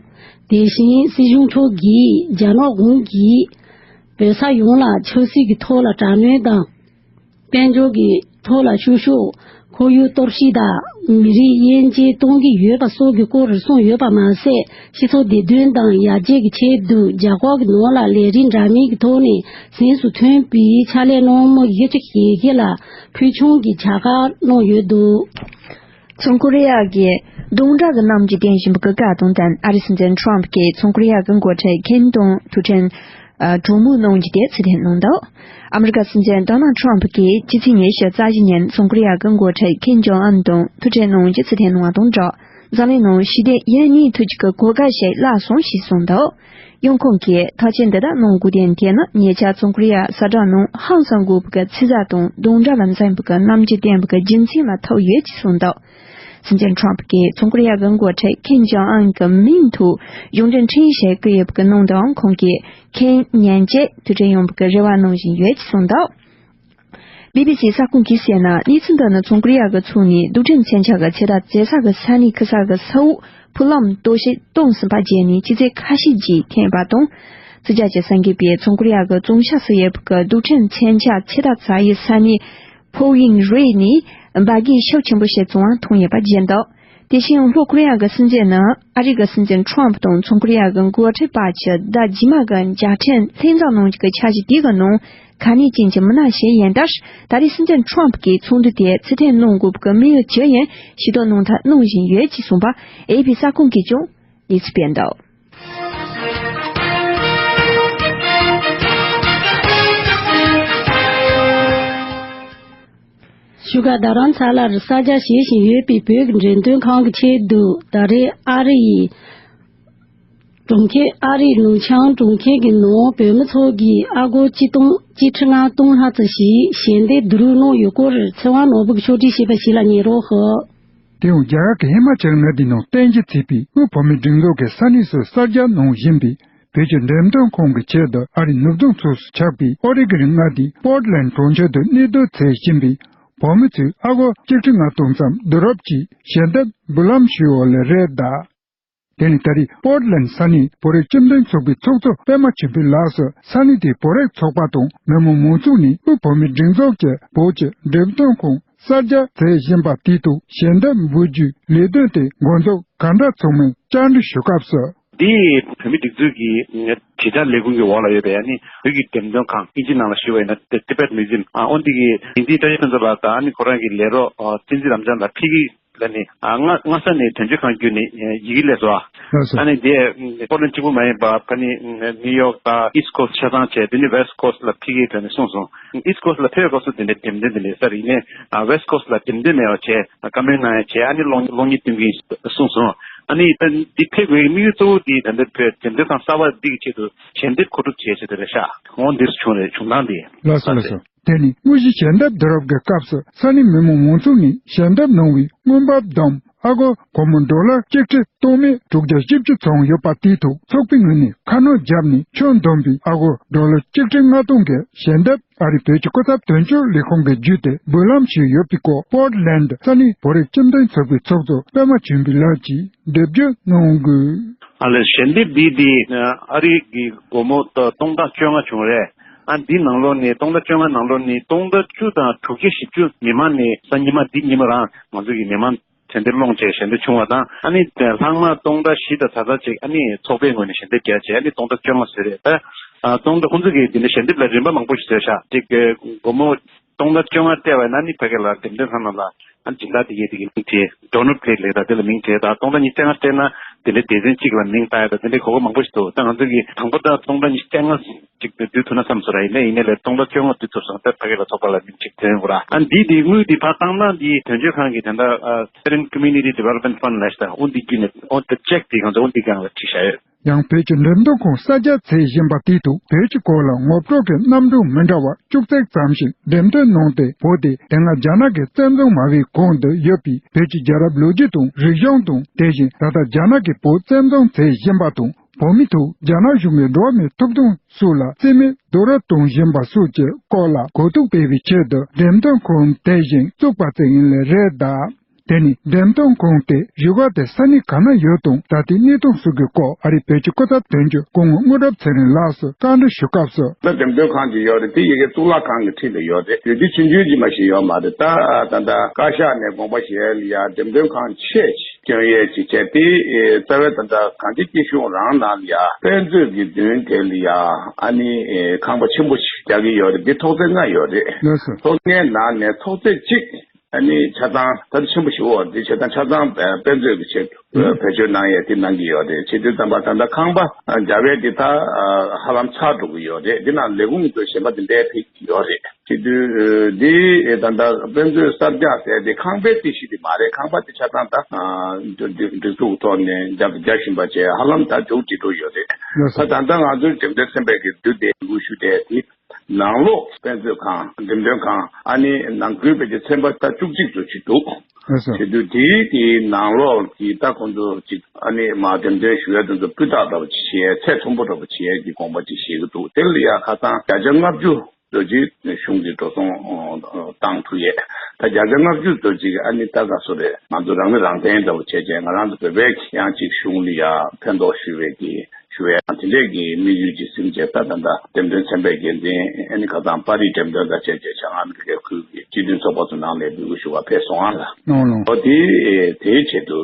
དེ་བཞིན་སྲིད་གཞུང་ཕྱོགས་ཀྱིས་རྒྱ་ནག་གཞུང་གིས་བོད་ས་ཡོངས་ལ་ཆབ་སྲིད་ཀྱི་ཐོག་ལ་དྲག་གནོན་དང་། དཔལ་འབྱོར་གྱི་ ཐོག་ལ་བཤུ་གཞོག་ཁོར་ཡུག་གཏོར་བཤིག་དང་མི་རིགས་དབྱེ་འབྱེད་གཏོང་གི་ཡོད་པ་སོགས་ཀྱི་སྐོར་གསུངས་ཡོད་པ་མ་ཟད། སྤྱི་ཚོགས་བདེ་དོན་དང་ཡར་རྒྱས་ཀྱི་ཆེད་དུ་རྒྱ་གར་གྱི་ནང་ལ་ལས་རིགས་འདྲ་མིན་གྱི་ཐོག་ནས་གཟེངས་སུ་ཐོན་པའི་ཕྱག་ལས་གནང་མི་ཡི་གེ་ཞིག་ལ་ཕུལ་བྱུང་གི་བྱ་དགའ་གནང་ཡོད་འདུག། མཚོ་ཁོ་རེ་ཡ་གིས་རྡུང་གྲ་གི་རྣམ་འགྱུར་བསྟན་བཞིན་པའི་བཀའ་དང་ལྡན་ཨ་རིའི་སྲིད་འཛིན་ཁྲོམ་ཕུ་གིས་མཚོ་ཁོ་རེ་ཡ་གི་འགོ་ཁྲིད་ཁིམ་དང་ཐུག་འཕྲད་གྲོས་མོལ་གནང་རྒྱུ་དེ་ཚུལ་མཐུན་གནང་འདུག། ཨ་མི་རི་ཀ་སྲིད་འཛིན་ཌོ་ནལ་ཁྲོམ་ཕུ་གིས་ཕྱི་ཚེས་ཉི་ཤུ་རྩ་བཞི་ཉིན་མཚོ་ཁོ་རེ་ཡ་གི་འགོ་ཁྲིད་ཁིམ་ཇོང་ཨན་དང་ཐུག་འཕྲད་གནང་རྒྱུ་ཚུལ་མཐུན་གནང་བ་དང་སྦྲགས། འཛམ་གླིང་ནང་ཞི་བདེ་ཡུན་གནས་ཐུབ་རྒྱུ་གི་གོ་སྐབས་ཤིག་བརླག་སོང་ཞེས་གསུངས་འདུག། གཡོན་ཁོང་གིས་ཐག་གཅོད་འདི་དག་གནང་དགོས་དོན་དེ་ནི་ཉེ་ཆར་མཚོ་ཁོ་རེ་ཡ་ས་ཁྲ་ནང་ཧང་སང་དགོས་པའི་ཚིག་ཟ་དང་རྡུང་གྲ་ལ་འཛེམ་པའི་རྣམ་འགྱུར་བསྟན་པའི་རྒྱུ་མཚན་ལ་ཐུག་ཡོད་ཅེས་གསུངས་འདུག། སྲིད་འཛིན་ཁྲོམ་ཕུ་གིས་མཚོ་ཁོ་རེ་ཡ་གི་འགོ་ཁྲིད་ཁིམ་ཇོང་ཨན་གྱི་མིང་ཐོག་གཞུང་འབྲེལ་འཕྲིན་ཡིག་ཞིག་བསྐུར་ཡོད་པའི་ནང་དུའང་ཁོང་གིས་ཁིམ་ཉིན་གཅིག་ཐུག་འཕྲད་ཡོང་བའི་རེ་བ་གནང་བཞིན་ཡོད་ཅེས་གསུངས་འདུག། བི་བི་སི་གསར་ཁང་གིས་གསལ་ན། གནས་ཚུལ་འདི་ནི་མཚོ་ཁོ་རེ་ཡ་གི་ཕྱོགས་ནས་རྡུལ་ཕྲན་མཚོན་ཆ་གི་ཚོད་ལྟ་མཛད་ས་གི་ས་གནས་ཁུ་ས་གི་ས་འོག་ཕུ་ལམ་རྟོག་ཞིབ་གཏོང་ཟིན་པ་བརྒྱུད་ནས་ཆུ་ཚོད་ཁ་ཤས་ཀྱི་ཐོན་པ་དང་། ཕྱི་རྒྱལ་གྱི་ས་འགུལ་པས་མཚོ་ཁོ་རེ་ཡ་གི་བཙོན་ཤག་སུ་ཡོད་པའི་རྡུལ་ཕྲན་མཚོན་ཆ་ཚོད་ལྟ་མཛད་ཡུལ་ས་གནས་ཕོ་ཝིན་རེ་ནས་འབར་གས་ཤུགས་ཆེན་པོ་ཞིག་བྱུང་བ་མཐོང་ཡོད་པ་བརྗོད་འདུག། དེ་བཞིན་ལྷོ་ཁོ་རེ་ཡ་གི་སྲིད་འཛིན་ནི་ཨ་རི་གི་སྲིད་འཛིན་ཁྲོམ་ཕུ་དང་མཚོ་ཁོ་རེ་ཡ་གི་འགོ་ཁྲིད་བར་གྱི་ཟླ་རྗེས་མ་གི་མཇལ་འཕྲད་ལྷན་འཛོམས་གནང་རྒྱུ་གི་འཆར་གཞི་དེ་གི་ནང་གལ་གནད་ཅན་གྱི་མི་སྣ་ཞིག་ཡིན་སྟབས། ད་རེས་སྲིད་འཛིན་ཁྲོམ་ཕུ་གིས་ཚོགས་འདུ་དེ་ཚུལ་མཐུན་གནང་དགོས་པའི་དམིགས་ཡུལ་ཇི་ཡིན་ཞིབ་བསྡུར་གནང་ཐབས་གནང་བཞིན་ཡོད་ཅེས་གསུངས་པ་ཨེ་ཨེ་པི་གསར་ཁང་གིས་ཀྱང་གནས་ཚུལ་སྤེལ་འདུག། བཞུགས་སྒར་རྡ་རམ་ས་ལར་གསར་རྒྱག་བྱེད་བཞིན་ཡོད་པའི་བོད་ཀྱི་འགྲེམས་སྟོན་ཁང་གི་ཆེད་དུ། ད་རེས་ཨ་རི་ཡི་གྲོང་ཁྱེར། ཨ་རིའི་ནུབ་བྱང་གྲོང་ཁྱེར་གྱི་ནང་བོད་མི་ཚོ་གིས་ཨ་སྒོར་གཅིག་སྟོང་གཅིག་ཁྲི་ལྔ་སྟོང་ལྷག་ཙམ་ཞིག་ཞལ་འདེབས་བསྡུ་རུབ་གནང་ཡོད་སྐོར་ཚེ་དབང་ནོར་བུ་གིས་ཕྱོགས་སྒྲིག་བྱས་པ་ཞིག་ལ་ཉན་རོགས་ཞུ། དེ་ཡང་རྒྱ་གར་གྱི་ཧི་མ་ཅལ་མངའ་སྡེའི་ནང་བསྟན་རྒྱས་ཚེ་འཕེལ་དབུས་བོད་མིའི་སྒྲིག་འཛུགས་ཀྱི་ས་གནས་སུ་གསར་རྒྱག་གནང་བཞིན་པའི་བོད་ཀྱི་འགྲེམས་སྟོན་ཁང་གི་ཆེད་དུ་ཨ་རིའི་ནུབ་བྱང་ཕྱོགས་སུ་ཆགས་པའི་ཨོ་རི་གྷན་མངའ་སྡེའི་པོར་ཊ་ལེན་ཌི་གྲོང་ཁྱེར་དུ་གནས་སྡོད་མཛད་བཞིན་པའི་བོད་མི་ཚོས་ཨ་སྒོར་གཅིག་ཁྲི་ལྔ་སྟོང་ཙམ་བསྡུ་རུབ་ཀྱིས་ཞལ་འདེབས་འབུལ་ལམ་ཞུས་པ་ལས་རེད་གདའ། དེ་ནི་ད་རེས་པོར་ཊ་ལེན་ཌི་ས་གནས་བོད་རིགས་སྤྱི་མཐུན་ཚོགས་པའི་ཚོགས་གཙོ་པད་མ་ཆོས་འཕེལ་ལགས་སུ་ས་གནས་དེའི་བོད་རིགས་ཚོགས་པ་དང་མི་མང་མང་ཚོགས་ནས་དབུས་བོད་མིའི་སྒྲིག་འཛུགས་ཀྱི་བོད་ཀྱི་འགྲེམས་སྟོན་ཁང་གསར་རྒྱག་མཛད་བཞིན་པ་དེའི་ཐོག་ཞལ་འདེབས་འབུལ་རྒྱུའི་ལས་དོན་དེ་འགོ་འཛུགས་ག་འདྲ་ཚང་མས་བཅར་འདྲི་ཞུ་སྐབས་སུ། འདི་བོད་མིའི་སྒྲིག་འཛུགས་ཀྱི་དྲིལ་བསྒྲགས་ལས་ཁུངས་ཀྱི་འོག་ལ་ཡོད་པའི་ཨ་ནི་བོད་ཀྱི་འགྲེམས་སྟོན་ཁང་། དབྱིན་ཇིའི་ནང་ལ་ཞུས་པ་ཡིན་ན་Tibet Museum ཨ་འོ་འདི་གི་འདི་བཀྲ་ཤིས་ཕུན་ཚོགས་ལགས་དང་ཨ་ནི་ཁོ་རང་གི་ལས་རོགས་ཨ་བསྟན་འཛིན་རབ་འབྱམས་ལགས་ཕ་གི་ལ་ནི་ཨ་སྔ་སྔ་ས་ནས་དོན་གཅོད་ཁང་བརྒྱུད་ནས་ཡི་གེ་སླེབས་སོང་། ལགས་སོ། ཨ་ནི་དེ་པོར་ཊ་ལེན་ཌི་གཅིག་པུ་མ་ཡིན་པ་ཕ་ནི་ནིའུ་ཡོག་དང་ཨིསཊ་ཁོ་སི་ཊི་ཆ་ཚང་བྱས། དེ་ནི་ཝེསཊ་ཁོ་སི་ཊི་ལ་ཕ་གིའི་དོན་ནས་སོང་སོང་། ཨིསཊ་ཁོ་སི་ཊི་ལ་ཕེབས་པའི་སྐབས་སུ་དེ་འདྲའི་འགྲེམས་སྟོན་དེ་འདྲ་གསར་ཡིན་ནའི་ཝེསཊ་ཁོ་སི་ཊི་ལ་འགྲེམས་སྟོན་མེད་པ་བྱས། བཀའ་མོལ་གནང་ཡ་བྱས། ཨ་ནི་གློག་གློག་བརྙན་སྟོན་གྱི་ཡིན་གསུངས་སོང་། ཨ་ནི་ད་འདི་ཕེབས་དགོས་ཡའི་དམིགས་ཡུལ་གཙོ་བོ་དེ་ད་ལྟ་བོད་འགྲེམས་སྟོན་ཁང་གསར་པ་འདི་གི་ཆེད་དུ་ཞལ་འདེབས་མཁོ་སྒྲུབ་བྱེད་ཆེད་དུ་རེད་ཤག་འོ་འདིར་བྱུང་རེད། བྱུང་སྟངས་དེ། ལགས་སོ་ལགས་སོ། དེ་ནི་དངོས་གཞི་ཞལ་འདེབས་བསྡུ་རུབ་ཀྱི་སྐབས་སུ་ས་གནས་མི་མང་མང་ཚོགས་ནས་ཞལ་འདེབས་གནང་བའི་དངུལ་འབབ་བསྡོམས་ཨ་སྒོར་སྒོར་མོ་ཌོ་ལར་གཅིག་ཁྲི་སྟོང་མེད་དྲུག་བརྒྱ་བཞི་བཅུ་ཚང་ཡོད་པ་དེའི་ཐོག་ཚོགས་པའི་ངོས་ནས་ཁ་སྣོན་བརྒྱབ་ནས་ཁྱོན་བསྡོམས་པའི་ཨ་སྒོར་ཌོ་ལར་གཅིག་ཁྲི་ལྔ་སྟོང་གི་ཞལ་འདེབས་ཨ་རིའི་བོད་ཀྱི་སྐུ་ཚབ་དོན་གཅོད་ལས་ཁུངས་ཀྱི་བརྒྱུད་དེ་འབུལ་ལམ་ཞུས་ཡོད་པའི་སྐོར་པོར་ཊ་ལེན་ཌི་ས་གནས་བོད་རིགས་སྤྱི་མཐུན་ཚོགས་པའི་ཚོགས་གཙོ་པད་མ་ཆོས་འཕེལ་ལགས་ཀྱིས་འགྲེལ་བརྗོད་གནང་དགོས། ཨ་ལས་ཞལ་འདེབས་འདི་དེ་ཨ་རི་གི་སྒོར་མོ་སྟོང་ཕྲག་བཅོ་ལྔ་བྱུང་རེད། ཨ་འདི་ནང་ལོགས་ནས་སྟོང་ཕྲག་བཅོ་ལྔ་ནང་ལོགས་ནས་སྟོང་ཕྲག་བཅུ་དང་དྲུག་བརྒྱ་བཞི་བཅུ་མི་མང་ནས་གཟའ་ཉི་མ་འདི་ཉི་མ་རང་ང་ཚོ་གི་མི་མང་ཚན་སྡེར་སློང་བྱས་ཞལ་འདེབས་བྱུང་བ་དང་། ཨ་ནི་ལྷག་མ་སྟོང་ཕྲག་བཞི་དང་ད་ལྟ་ཅིག་ཨ་ནི་ཚོགས་པའི་ངོས་ནས་ཞལ་འདེབས་བརྒྱབ་བྱས་ཨ་ནི་སྟོང་ཕྲག་བཅོ་ལྔ་བཟོས་རེད། ད་ཨ་སྟོང་ཕྲག་ཁོང་ཚོ་གིས་འདི་འདྲ་ཞལ་འདེབས་ལ་རིན་པ་མང་པོ་ཞིག་བཟོས་ཤག་ཅིག་སྒོར་མོ་སྟོང་ཕྲག་བཅོ་ལྔ་སྤྲད་པ་ན་ནི་ཕ་གི་ལ་འགྲེམས་སྟོན་ཁང་ནང་ལ་ཨ་ནི་སྦྱིན་བདག་དེ་གས་དེ་གའི་མིང་བྲིས། ཌོ་ནར་པི་ལེ་ཊི་ལབ་དེ་ལ་མིང་བྲིས། ད་སྟོང་ཕྲག་ཉི་ཤུ་རྩ་ལྔ་སྤྲད་ན་དེ་འདྲའི་སྡེ་ཚན་གཅིག་ལ་མིང་བཏགས་ཡ་ད་དེ་འདྲའི་གོ་སྐབས་མང་པོ་ཞིག་འདུག། ད་ང་ཚོ་གིས་དང་པོ་ད་སྟོང་ཕྲག་ཉི་ཤུ་རྩ་ལྔ་ཅིག་བསྡུ་ཐུབ་ན་བསམ་སོང་ར། ཡིན་ནའི་ཡིན་ནའི་ལས་སྟོང་ཕྲག་བཅོ་ལྔ་བསྡུ་ཐུབ་སོང་། ད་ཕ་གི་ལ་ཚོགས་པ་ལ་མིང་གཅིག་བཏོན་དགོས་ར། ཨ་འདི་དེ་དངུལ་འདི་ཕར་བཏང་ན་འདི་དོན་གཅོད་ཁང་གི་དེ་འདྲ་ཨ་Veteran Community Development Fund ལབ་ཤག་འོ་འདི་བརྒྱུད་ནས་འོ་འདི་ཅེག་དེ་ང་ཚོ་འོ་འདི་སྒང་ལ་བྲིས་བཞག་ཡོད། ཡང་བོད་ཀྱི་འགྲེམས་སྟོན་ཁང་གསར་རྒྱག་མཛད་བཞིན་པ་དེའི་ཐོག་བོད་ཀྱི་སྐོར་ལ་ངོ་སྤྲོད་ཀྱི་རྣམ་གྲངས་མི་འདྲ་བ་བཅུ་གཅིག་ཙམ་ཞིག་འགྲེམས་སྟོན་གནང་སྟེ། བོད་དེ་དེ་སྔ་རྒྱ་ནག་གི་བཙན་འཛུལ་མ་བའི་གོང་དུ་ཡོད་པའི་བོད་ཀྱི་རྒྱལ་རབས་ལོ་རྒྱུས་དང་རིག་གཞུང་དང་། དེ་བཞིན་ད་ལྟ་རྒྱ་ནག་གིས་བོད་བཙན་བཟུང་མཛད་བཞིན་པ་དང་། བོད་མིའི་ཐོག་རྒྱ་ནག་གཞུང་གིས་འགྲོ་བ་མིའི་ཐོབ་ཐང་སོགས་ལ་བརྩི་མེད་རྡོག་རོལ་གཏོང་བཞིན་པ་སོགས་ཀྱི་སྐོར་ལ་གོ་རྟོགས་སྤེལ་བའི་ཆེད་དུ་འགྲེམས་སྟོན་ཁང་དེ་བཞིན་བཙུགས་པ་ཙམ་ཡིན་ལེ་རེད་གདའ། དེ་ནི་འགྲེམས་སྟོན་ཁང་དེ་གཞུག་ག་དེ་ས་གནས་ག་ན་ཡོད་དང་ད་ལྟའི་གནས་སྟངས་སོགས་ཀྱི་སྐོར་ཨ་རིའི་བོད་ཀྱི་སྐུ་ཚབ་དོན་གཅོད་སྐུ་ངོ་དངོས་གྲུབ་ཚེ་རིང་ལགས་སུ་བཀའ་འདྲི་ཞུ་སྐབས་སུ། ད་འགྲེམས་སྟོན་ཁང་ཅིག་ཡོད་རེད། དེ་ཡ་གི་གཙུག་ལག་ཁང་གི་འཁྲིས་ལ་ཡོད་རེད། དེ་དུས་ཆུང་ཆུང་ཅིག་མ་ཞིག་ཡོད་མ་རེད། ད་ད་ལྟ་བཀའ་ཤག་ནས་དགོངས་པ་བཞེས་ཡ་ལ་ཡ་འགྲེམས་སྟོན་ཁང་ཆེ་ཅིག་སྐྱོན་ཡས་ཅིག་བྱས་ཏེ། རྩ་བའི་ད་ལྟ་གངས་ཅན་སྐྱིད་གཤོངས་རང་ནང་ལ་ཡ་དཔེ་མཛོད་ཀྱི་མདུན་དེ་ལ་ཡ་ཨ་ནི་ཁང་པ་ཆེན་པོ་ཞིག་རྒྱག་གི་ཡོད་རེད། འདི་ཐོག་བརྩེགས་ལྔ་ཡོད་རེད། ལགས་སོ། ཐོག་བརྩེགས་ལྔའི་ནང་ནས་ཐོག་བརྩེགས་གཅིག་ཨ་ནི་ཆ་ཚང་ད་ལྟ་ཆེན་པོ་ཞིག་འོ་འདི་བྱས་ཙང་ཆ་ཚང་དཔེ་མཛོད་ཀྱི་ཆེད་དུ་བེད་སྤྱོད་གནང་ཡས་དེ་གནང་གི་ཡོད་རེད། བྱེད་དུས་ཙམ་པ་ད་ལྟ་ཁང་པ་རྒྱབ་པའི་དེ་ད་ཧ་ལམ་ཚར་འགྲོ་གི་ཡོད་རེད། འདི་ནང་ལས་ཁུངས་ཚོ་གཞན་པ་དེ་འདྲའི་ཕེབས་ཀྱི་ཡོད་རེད། བྱེད་དུས་འདི་ད་ལྟ་དཔེ་མཛོད་གསར་རྒྱག་ཟེར་དེ་ཁང་པའི་རྩིས་གཞི་དེ་མ་རེད། ཁང་པ་དེ་ཆ་ཚང་ད་སྒྲིག་འཛུགས་ཐོག་ནས་རྒྱབ་རྒྱག་བཞིན་པ་བྱས་ཧ་ལམ་ད་མཇུག་སྒྲིལ་འགྲོ་ཡོད་རེད། ད་ད་ལྟ་ང་ཚོའི་འགྲེམས་སྟོན་ཚན་པའི་གི་དུས་དེ་འགུལ་ཞུ་དེ་དེ། ནང་ལོགས་དཔེ་མཛོད་ཁང་འགྲེམས་སྟོན་ཁང་ཨ་ནི་ནང་ཁུལ་བེད་སྤྱོད་ཚན་པ་ད་བཅུ་གཅིག་ཙམ་ཅིག་འདུག་ལགས་སོ། བྱེད་དུས་དེའི་དེའི་ནང་ལོགས་ཀྱི་ད་ཁོང་ཚོ་ཅིག་ཨ་ནི་མ་འགྲེམས་སྟོན་ཞུ་ཡ་དེ་ཚོ་སྤུས་དག་འདྲ་པོ་ཅིག་བྱེད་ཡ་ཚད་མཐོན་པོ་འདྲ་པོ་བྱེད་ཡ་གི་དགོངས་པ་ཅིག་བཞེས་ཀྱི་འདུག་དེ་ལ་ཡ་ཁ་སང་བརྒྱ་ཆ་ལྔ་བཅུ་ཙམ་ཅིག་གཞུང་གིས་འགྲོ་སོང་བཏང་ཐུབ་ཡས། ད་བརྒྱ་ཆ་ལྔ་བཅུ་ཙམ་ཅིག་ཨ་ནི་ད་ག་སོ་རེད། ང་ཚོ་རང་མི་རང་བརྟེན་འདྲ་པོ་བྱས་བྱས་ང་རང་ཚོ་བོད་པའི་ཡང་ཅིག་གཞུང་ལ་ཡ་ཕན་ཐོགས་ཞུ་བའི་གི་ཞུ་བའི་དེ་འདྲས་ཀྱི་དམིགས་ཡུལ་ཅིག་ཟིན་བྱས་ད་ད་ལྟ་འགྲེམས་སྟོན་ཚན་པའི་འགན་འཛིན་ཨ་ནི་ཁ་སང་པར་རིས་འགྲེམས་སྟོན་དང་བཅས་བྱས་བྱ་ངང་ཨ་མི་རི་ཀའི་ཁུལ་གྱི་སྤྱི་མཐུན་ཚོགས་པ་ཚོ་ནང་ནས་འབོད་སྐུལ་ཞུ་བར་ཕེབས་སོང་ཨ་ལ། ནོ་ནོ། ཨོ་དེ་དེའི་ཆེད་དུ་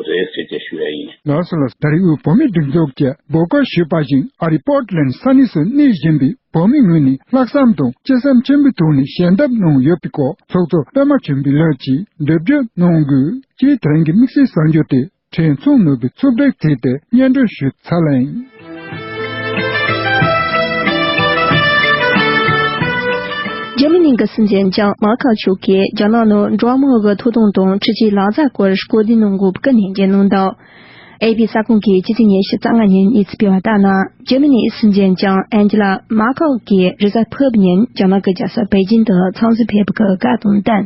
རེད་ཟེར་བྱས་ཞུ་ཡ་ཡིན། ལགས་སོ་ལགས། ད་རེས་དབུས་བོད་མིའི་སྒྲིག་འཛུགས་ཀྱིས་འབོད་སྐུལ་ཞུས་པ་བཞིན་ཨ་རིའི་པོར་ཊི་ལན་ས་གནས་སུ་གནས་བཞིན་པའི་བོད་མི་ངོས་ནས་ལྷག་བསམ་དང་གཅེས་སེམས་ཆེན་པོའི་ཐོག་ནས་ཞལ་འདེབས་གནང་ཡོད་པའི་སྐོར་ཚོགས་གཙོ་པད་མ་ཆོས་འཕེལ་ལགས་ཀྱིས་འགྲེལ་བརྗོད་གནང་དགོས་ཀྱི་དེ་རིང་གི་དམིགས་བསལ་གསར་འགྱུར་དེ། ཕྲན་ཚུན་ནོར་བུའི་ཚུགས་གྲལ་བརྩིས་ཏེ་སྙན་སྒྲོན་ཞུས་ཚར་ལ་ཡིན། འཇར་མ་ནི་གི་སྲིད་འཛིན་ལྕམ་མར་ཁལ་མཆོག་གིས་རྒྱ་ནག་ནང་འགྲོ་བ་མིའི་ཐོབ་ཐང་དང་ཕྱི་རྒྱལ་ལག་རྩལ་སྐོར་སྐུལ་འདེད་གནང་དགོས་པའི་ནན་བརྗོད་གནང་འདུག་ཨེ་པི་གསར་ཁང་གིས་ཕྱི་ཚེས་ཉི་ཤུ་རྩ་ལྔ་ཉིན་གནས་ཚུལ་སྤེལ་བ་ལྟར་ན། འཇར་མ་ནིའི་སྲིད་འཛིན་ལྕམ་ཨན་ཇི་ལ་མར་ཁལ་གྱིས་རེས་གཟའ་ཕུར་བུ་ཉིན་རྒྱ་ནག་གི་རྒྱལ་ས་པེ་ཅིང་དུ་འཚམས་གཟིགས་ཕེབས་པའི་བཀའ་དང་ལྡན།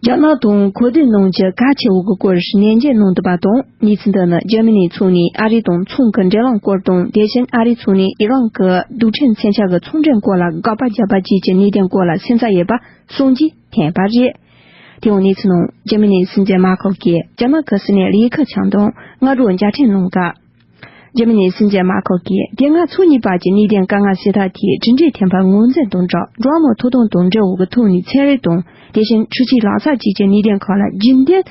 རྒྱ་ནག་དང་གོ་བསྡུར་གནང་རྒྱུ་གལ་ཆེ་བོ་གི་སྐོར་ནན་བརྗོད་གནང་འདུག་པ་དང་། གནས་ཚུལ་འདི་ནི་འཇར་མ་ནིའི་ཚོགས་གཉིས་ཨ་རི་དང་ཚོང་གི་འབྲེལ་ལམ་སྐོར་དང་། དེ་བཞིན་ཨ་རིའི་ཚོགས་གཉིས་ཨི་རན་གྱི་རྡུལ་ཕྲན་མཚོན་ཆ་གི་ཚོང་འབྲེལ་སྐོར་ལ་དགག་པ་བརྒྱབ་པ་བཅས་ཀྱི་གནད་དོན་སྐོར་ལ་སེམས་འཚབ་ཡོད་པ་གསུང་རྗེས་བསྟན་པ་རེད། དེ་ཡང་གནས་ཚུལ་ནང་འཇར་མ་ནིའི་སྲིད་འཛིན་མར་ཁལ་གྱིས་རྒྱ་ནག་གི་སྲིད་བློན་ལི་ཁེ་ཆང་དང་སྔ་དྲོ་མཇལ་འཕྲད་གནང་སྐབས། འཇར་མ་ནིའི་སྲིད་འཛིན་མར་ཁལ་གྱིས་དེ་སྔ་ཚོགས་གཉིས་བར་གྱི་གནད་དོན་དཀའ་ངལ་སེལ་ཐབས་ཐད་གྲུབ་འབྲས་ཐོན་པར་ངོས་འཛིན་དང་སྦྲགས། འགྲོ་བ་མིའི་ཐོབ་ཐང་དང་འབྲེལ་བའི་ཐོག་ནས་ཚན་རིག་དང་། དེ་བཞིན་ཕྱི་རྒྱལ་ལག་རྩལ་བཅས་ཀྱི་གནད་དོན་ཁག་ལ་རྒྱུན་ལྡན་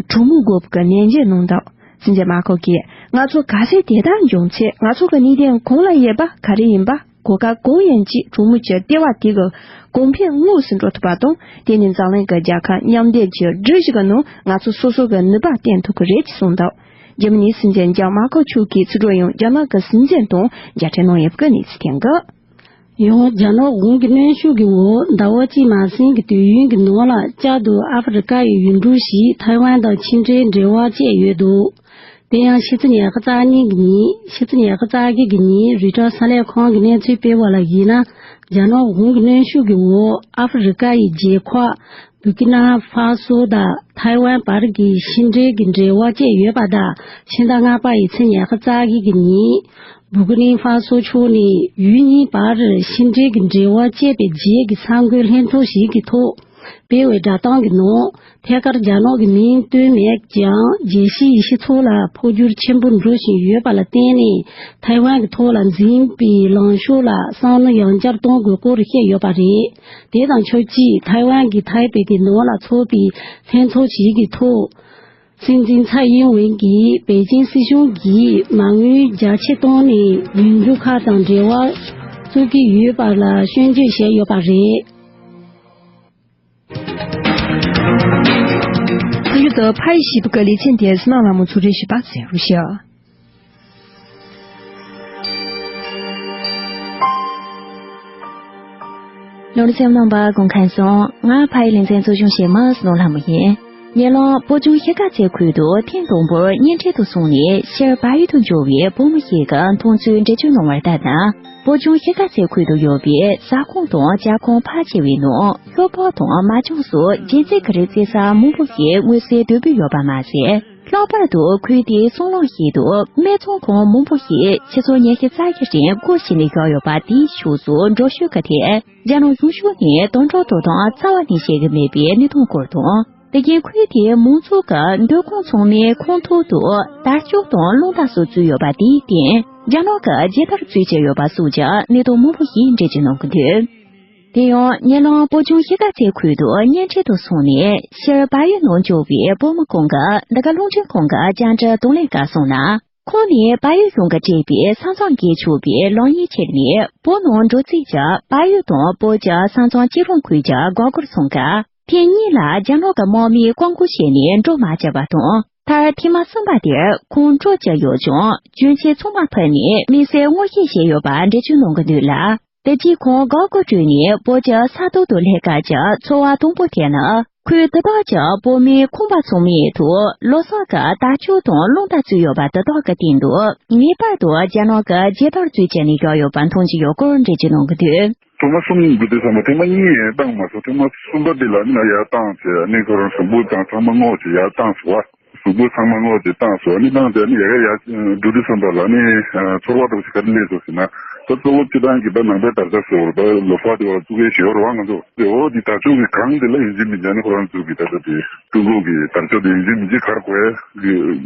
གྲོས་མོལ་དགོས་པའི་ནན་བརྗོད་གནང་འདུག་སྲིད་འཛིན་མར་ཁལ་གྱིས་ང་ཚོ་ག་ཚོད་དེ་ལྟར་འབྱུང་ཚེ་ང་ཚོ་གི་གནད་དོན་གང་ལ་ཡོད་པ་ག་རེ་ཡིན་པ། གོ་སྐབས་གང་ཡིན་གྱི་གྲོས་མོལ་གྱི་ལྟེ་བ་དེ་གི་གོང་འཕེལ་དངོས་སུ་འགྲོ་ཐུབ་པ་དང་། དེ་ནི་འཛམ་གླིང་གི་རྒྱལ་ཁབ་མཉམ་འབྲེལ་གྱི་སྒྲིག་གཞི་གི་ནང་ང་ཚོ་སོ་སོ་གི་ནུས་པ་བསྟན་ཐུབ་ཀྱི་རེད་ཅེས་གསུངས་འདུག་འཇར་མ་ནིའི་སྲིད་འཛིན་ལྕམ་མར་ཁལ་མཆོག་གིས་ཚུར་འགྲོ་ཡང་རྒྱ་ནག་གི་སྲིད་འཛིན་དང་མཇལ་འཕྲད་གནང་ཡོད་པའི་གནས་ཚུལ་ཐོན་གི། ཡང་རྒྱ་ནག་དབང་གི་གནོན་ཤུགས་ཀྱི་འོག་ཟླ་བ་གཅིག་མ་ཟིན་གྱི་དུས་ཡུན་གྱི་ནང་ལ་བསྐྱར་དུ་ཨ་ཧྥེ་རི་ཀ་ཡི་ཡུལ་གྲུ་ཞིག་ཐའེ་ཝན་དང་ཕྱི་འབྲེལ་འབྲེལ་བ་བཅད་ཡོད་འདུག་དེ་ཡང་ཕྱི་ཚེས་ཉི་ཤུ་རྩ་གཉིས་ཀྱི་ཉིན། ཕྱི་ཚེས་ཉི་ཤུ་རྩ་གཅིག་གི་ཉིན་རོའི་ཊར་གསར་ལས་ཁང་གིས་གནས་ཚུལ་སྤེལ་བ་ལ་གཞིགས་ན། རྒྱ་ནག་དབང་གི་གནོན་ཤུགས་ཀྱི་འོག་ཨ་ཧྥེ་རི་ཀ་ཡི་རྒྱལ་ཁབ་བུར་ཀི་ན་ཧྥ་སོ་དང་ཐའེ་ཝན་བར་གྱི་ཕྱི་འབྲེལ་གྱི་འབྲེལ་བ་བཅད་ཡོད་པ་དང་། ཕྱི་ཟླ་ལྔ་པ་ཡི་ཚེས་ཉི་ཤུ་རྩ་གཅིག་གི་ཉིན་བུར་ཀི་ན་ཧྥ་སོ་ཕྱོགས་ནས་ཡུལ་གཉིས་བར་ཕྱི་འབྲེལ་གྱི་འབྲེལ་བ་བཅད་པའི་རྗེས་ཀྱི་གསར་འགོད་ལྷན་ཚོགས་ཤིག་གི་ཐོག་སྤེལ་བའི་བསྒྲགས་གཏམ་གྱི་ནང་། ཐད་ཀར་རྒྱ་ནག་གི་མིང་བཏོན་མེད་ཀྱང་རྒྱལ་སྤྱིའི་སྤྱི་ཚོགས་ལ་འཕོ་འགྱུར་ཆེན་པོ་འགྲོ་བཞིན་ཡོད་པ་ལ་བརྟེན་ནས། ཐའེ་ཝན་གྱི་ཐོག་ལ་འཛིན་པའི་ལངས་ཕྱོགས་ལ་བསམ་བློ་ཡང་བསྐྱར་གཏོང་དགོས་སྐོར་བཤད་ཡོད་པ་རེད། དེ་དང་ཆབས་ཅིག་ཐའེ་ཝན་གྱི་ཐའེ་པེ་གྱི་ནང་ལ་ཚོགས་པའི་ལྷན་ཚོགས་ཤིག་གི་ཐོག་སྲིད་འཛིན་ཚའེ་ཡིན་ཝེན་གྱིས་པེ་ཅིང་སྲིད་གཞུང་གིས་མ་དངུལ་རྒྱ་ཆེ་བཏང་ནས་ཡུལ་གྲུ་ཁག་དང་འབྲེལ་བ་བཙུགས་ཀྱི་ཡོད་པ་ལ་སྐྱོན་བརྗོད་བྱས་ཡོད་པ་རེད། གསར་འགྱུར་དུ་ཕ་ཡི་བཞི་པ་གི་ལེ་ཚན་དེ་བསོད་ནམས་ལྷ་མོ་ཚུགས་རེ་ཞུས་པ་གསན་རོགས་ཞུ། ལོ་རེ་སེམས་ནང་པ་དགོན་མཁན་སོང་། ང་ཕ་ཡི་ལེ་ཚན་གཙོ་སྐྱོང་བྱེད་མི་བསོད་ནམས་ལྷ་མོ་ཡིན། ཉེ་ལམ་བོད་ལྗོངས་ཤར་དཀར་མཚོ་ཁུལ་དུ་ཐེངས་དང་པོར་གཉེན་འཕྲད་དུ་སོང་ནས་ཕྱིར་བལ་ཡུལ་དུ་འབྱོར་བའི་བུ་མོ་ཞིག་གི་མཐོང་ཚུལ་འགྲེལ་བརྗོད་གནང་བར་ལྟར་ན། བོད་ལྗོངས་ཤར་དཀར་མཚོ་ཁུལ་དུ་ཡོད་པའི་ཟ་ཁང་དང་ཇ་ཁང་ཕལ་ཆེ་བའི་ནང་ཤོ་སྦག་དང་མ་ཅུང་སོགས་རྒྱན་རྩེད་ཀྱི་རིགས་རྩེ་ས་མང་པོ་ཞིག་མངོན་གསལ་དོད་པོ་ཡོད་པ་མ་ཟད། ལྷག་པར་དུ་ཁུལ་དེའི་སྲང་ལམ་ཞིག་ཏུ་སྨད་འཚོང་ཁང་མང་པོ་ཞིག་ཕྱི་ཚེས་ཉི་ཤུ་རྩ་བཞི་རིང་སྒོ་ཕྱེ་ནས་བཞག་ཡོད་པ། དེའི་ཕྱོགས་སུ་འགྲོ་ཤུལ་གྱི་ཐད་རྒྱ་ནག་གཞུང་ཕྱོགས་ནས་དམ་དྲག་དོ་དམ་རྩ་བ་ནས་བྱེད་ཀྱི་མེད་པའི་གནས་སྟངས་སྐོར་དང་། དེ་རྐྱེན་ཁུལ་དེའི་མང་ཚོགས་ཀྱི་སྡོད་ཁང་ཚང་མའི་ཁང་ཐོག་ཏུ་དར་ལྕོག་དང་རླུང་རྟ་སོགས་བཙུགས་ཡོད་པ་དེའི་སྟེང་རྒྱ་ནག་གི་རྒྱལ་དར་བཙུགས་བྱས་ཡོད་པ་སོགས་ཀྱི་གནད་དོན་མང་པོ་ཞིག་འགྲེལ་བརྗོད་གནང་གི་འདུག་དེ་ཡང་ཉེ་ལམ་བོད་ལྗོངས་གཞིས་ཀ་རྩེ་ཁུལ་དུ་གཉེན་འཕྲད་དུ་སོང་ནས་ཕྱིར་བལ་ཡུལ་ནང་འབྱོར་བའི་བོད་མི་ཁོང་གི་འདི་ག་རླུང་འཕྲིན་ཁང་གི་བཅར་འདྲི་དང་ལེན་སྐབས་གསུངས་ན། ཁོང་ནས་བལ་ཡུལ་གཞུང་གིས་སྤྲད་པའི་ས་མཚམས་བརྒལ་ཆོག་པའི་ལམ་ཡིག་ཁྱེར་ནས་བོད་ནང་འགྲོ་རྩིས་ཀྱི་བལ་ཡུལ་དང་བོད་ཀྱི་ས་མཚམས་གཅིག་རུང་ཁུལ་གྱི་སྒར་སྒོར་སོང་སྐབས། ཐེངས་གཉིས་ལ་རྒྱ་ནག་གི་དམག་མིས་བཀག་འགོག་བྱས་ནས་འགྲོ་མ་བཅུག་པ་དང་། མཐར་ཐེངས་མ་གསུམ་པ་དེར་ཁོང་འགྲོ་བཅུག་ཡོད་ཀྱང་གྱོན་ཆས་ཚང་མ་ཕུད་ནས་དམིགས་བསལ་ངོ་ཤེས་བྱས་ཡོད་པ་འགྲེལ་བརྗོད་གནང་གི་འདུག་ལ། དེ་རྗེས་ཁོང་སྒར་སྒོར་བྲོས་ནས་བོད་ཀྱི་ས་ཐོག་ཏུ་སླེབས་སྐབས་ཀྱི་ཚོར་བ་དང་པོ་དེ་ནི། ཁོས་དེ་དག་ཀྱང་བོད་མིའི་ཁང་པ་ཚང་མའི་ཐོག་ལོ་གསར་གྱི་དར་ལྕོག་དང་རླུང་རྟ་བཙུགས་ཡོད་པ་དེ་དག་གི་སྟེང་དུ་ངེས་པར་དུ་རྒྱ་ནག་གི་རྒྱལ་དར་བཙུགས་བྱས་ནས་བཞག་ཡོད་པ་མཐོང་རྒྱུ་ཡོད་སྐོར་འགྲེལ་བརྗོད་གནང་གི་འདུག་ཐེངས་མ་གསུམ་འགྲོ་དུས་ཙམ་པ་ཐེངས་མ་གཉིས་བཏང་མ་སོང་། ཐེངས་མ་གསུམ་པ་དེ་ལ་ནི་ང་ཡར་བཏང་བྱས་ནི་ཁོ་རང་གཟུགས་པོ་དང་ཚང་མ་སྔོག་བྱས་ཡར་བཏང་སོང་བ། གཟུགས་པོ་ཚང་མ་སྔོག་བྱས་བཏང་སོང་། ནི་བཏང་བྱས་ནི་ཡ་ག་ཡར་འགྲོ་དུས་ཙམ་པ་ལ་ནི་ཚོར་བ་འདྲ་པོ་ཞིག་ག་རེ་སླེབས་སོང་ཟེར་ན། ད་གཙོ་བོ་སྤྱི་བཏང་གི་ད་ནང་པའི་དར་ཆ་ཟེར་བ་ད་ལོ་གསར་དེ་བ་བཙུགས་ཡས་ཞིག་ཡོད་རེད་བ། ང་ཚོ་དེ་འོ་དེ་དར་ལྕོག་གི་སྒང་དེ་ལ་ཡིན་གཅིག་མིན་གཅིག་ནི་ཁོ་རང་ཚོ་གི་ད་ལྟ་དེ་ཀྲུང་གོ་གི་དར་ལྕོག་དེ་ཡིན་གཅིག་མིན་གཅིག་གར་དགོས་ཡ་གི་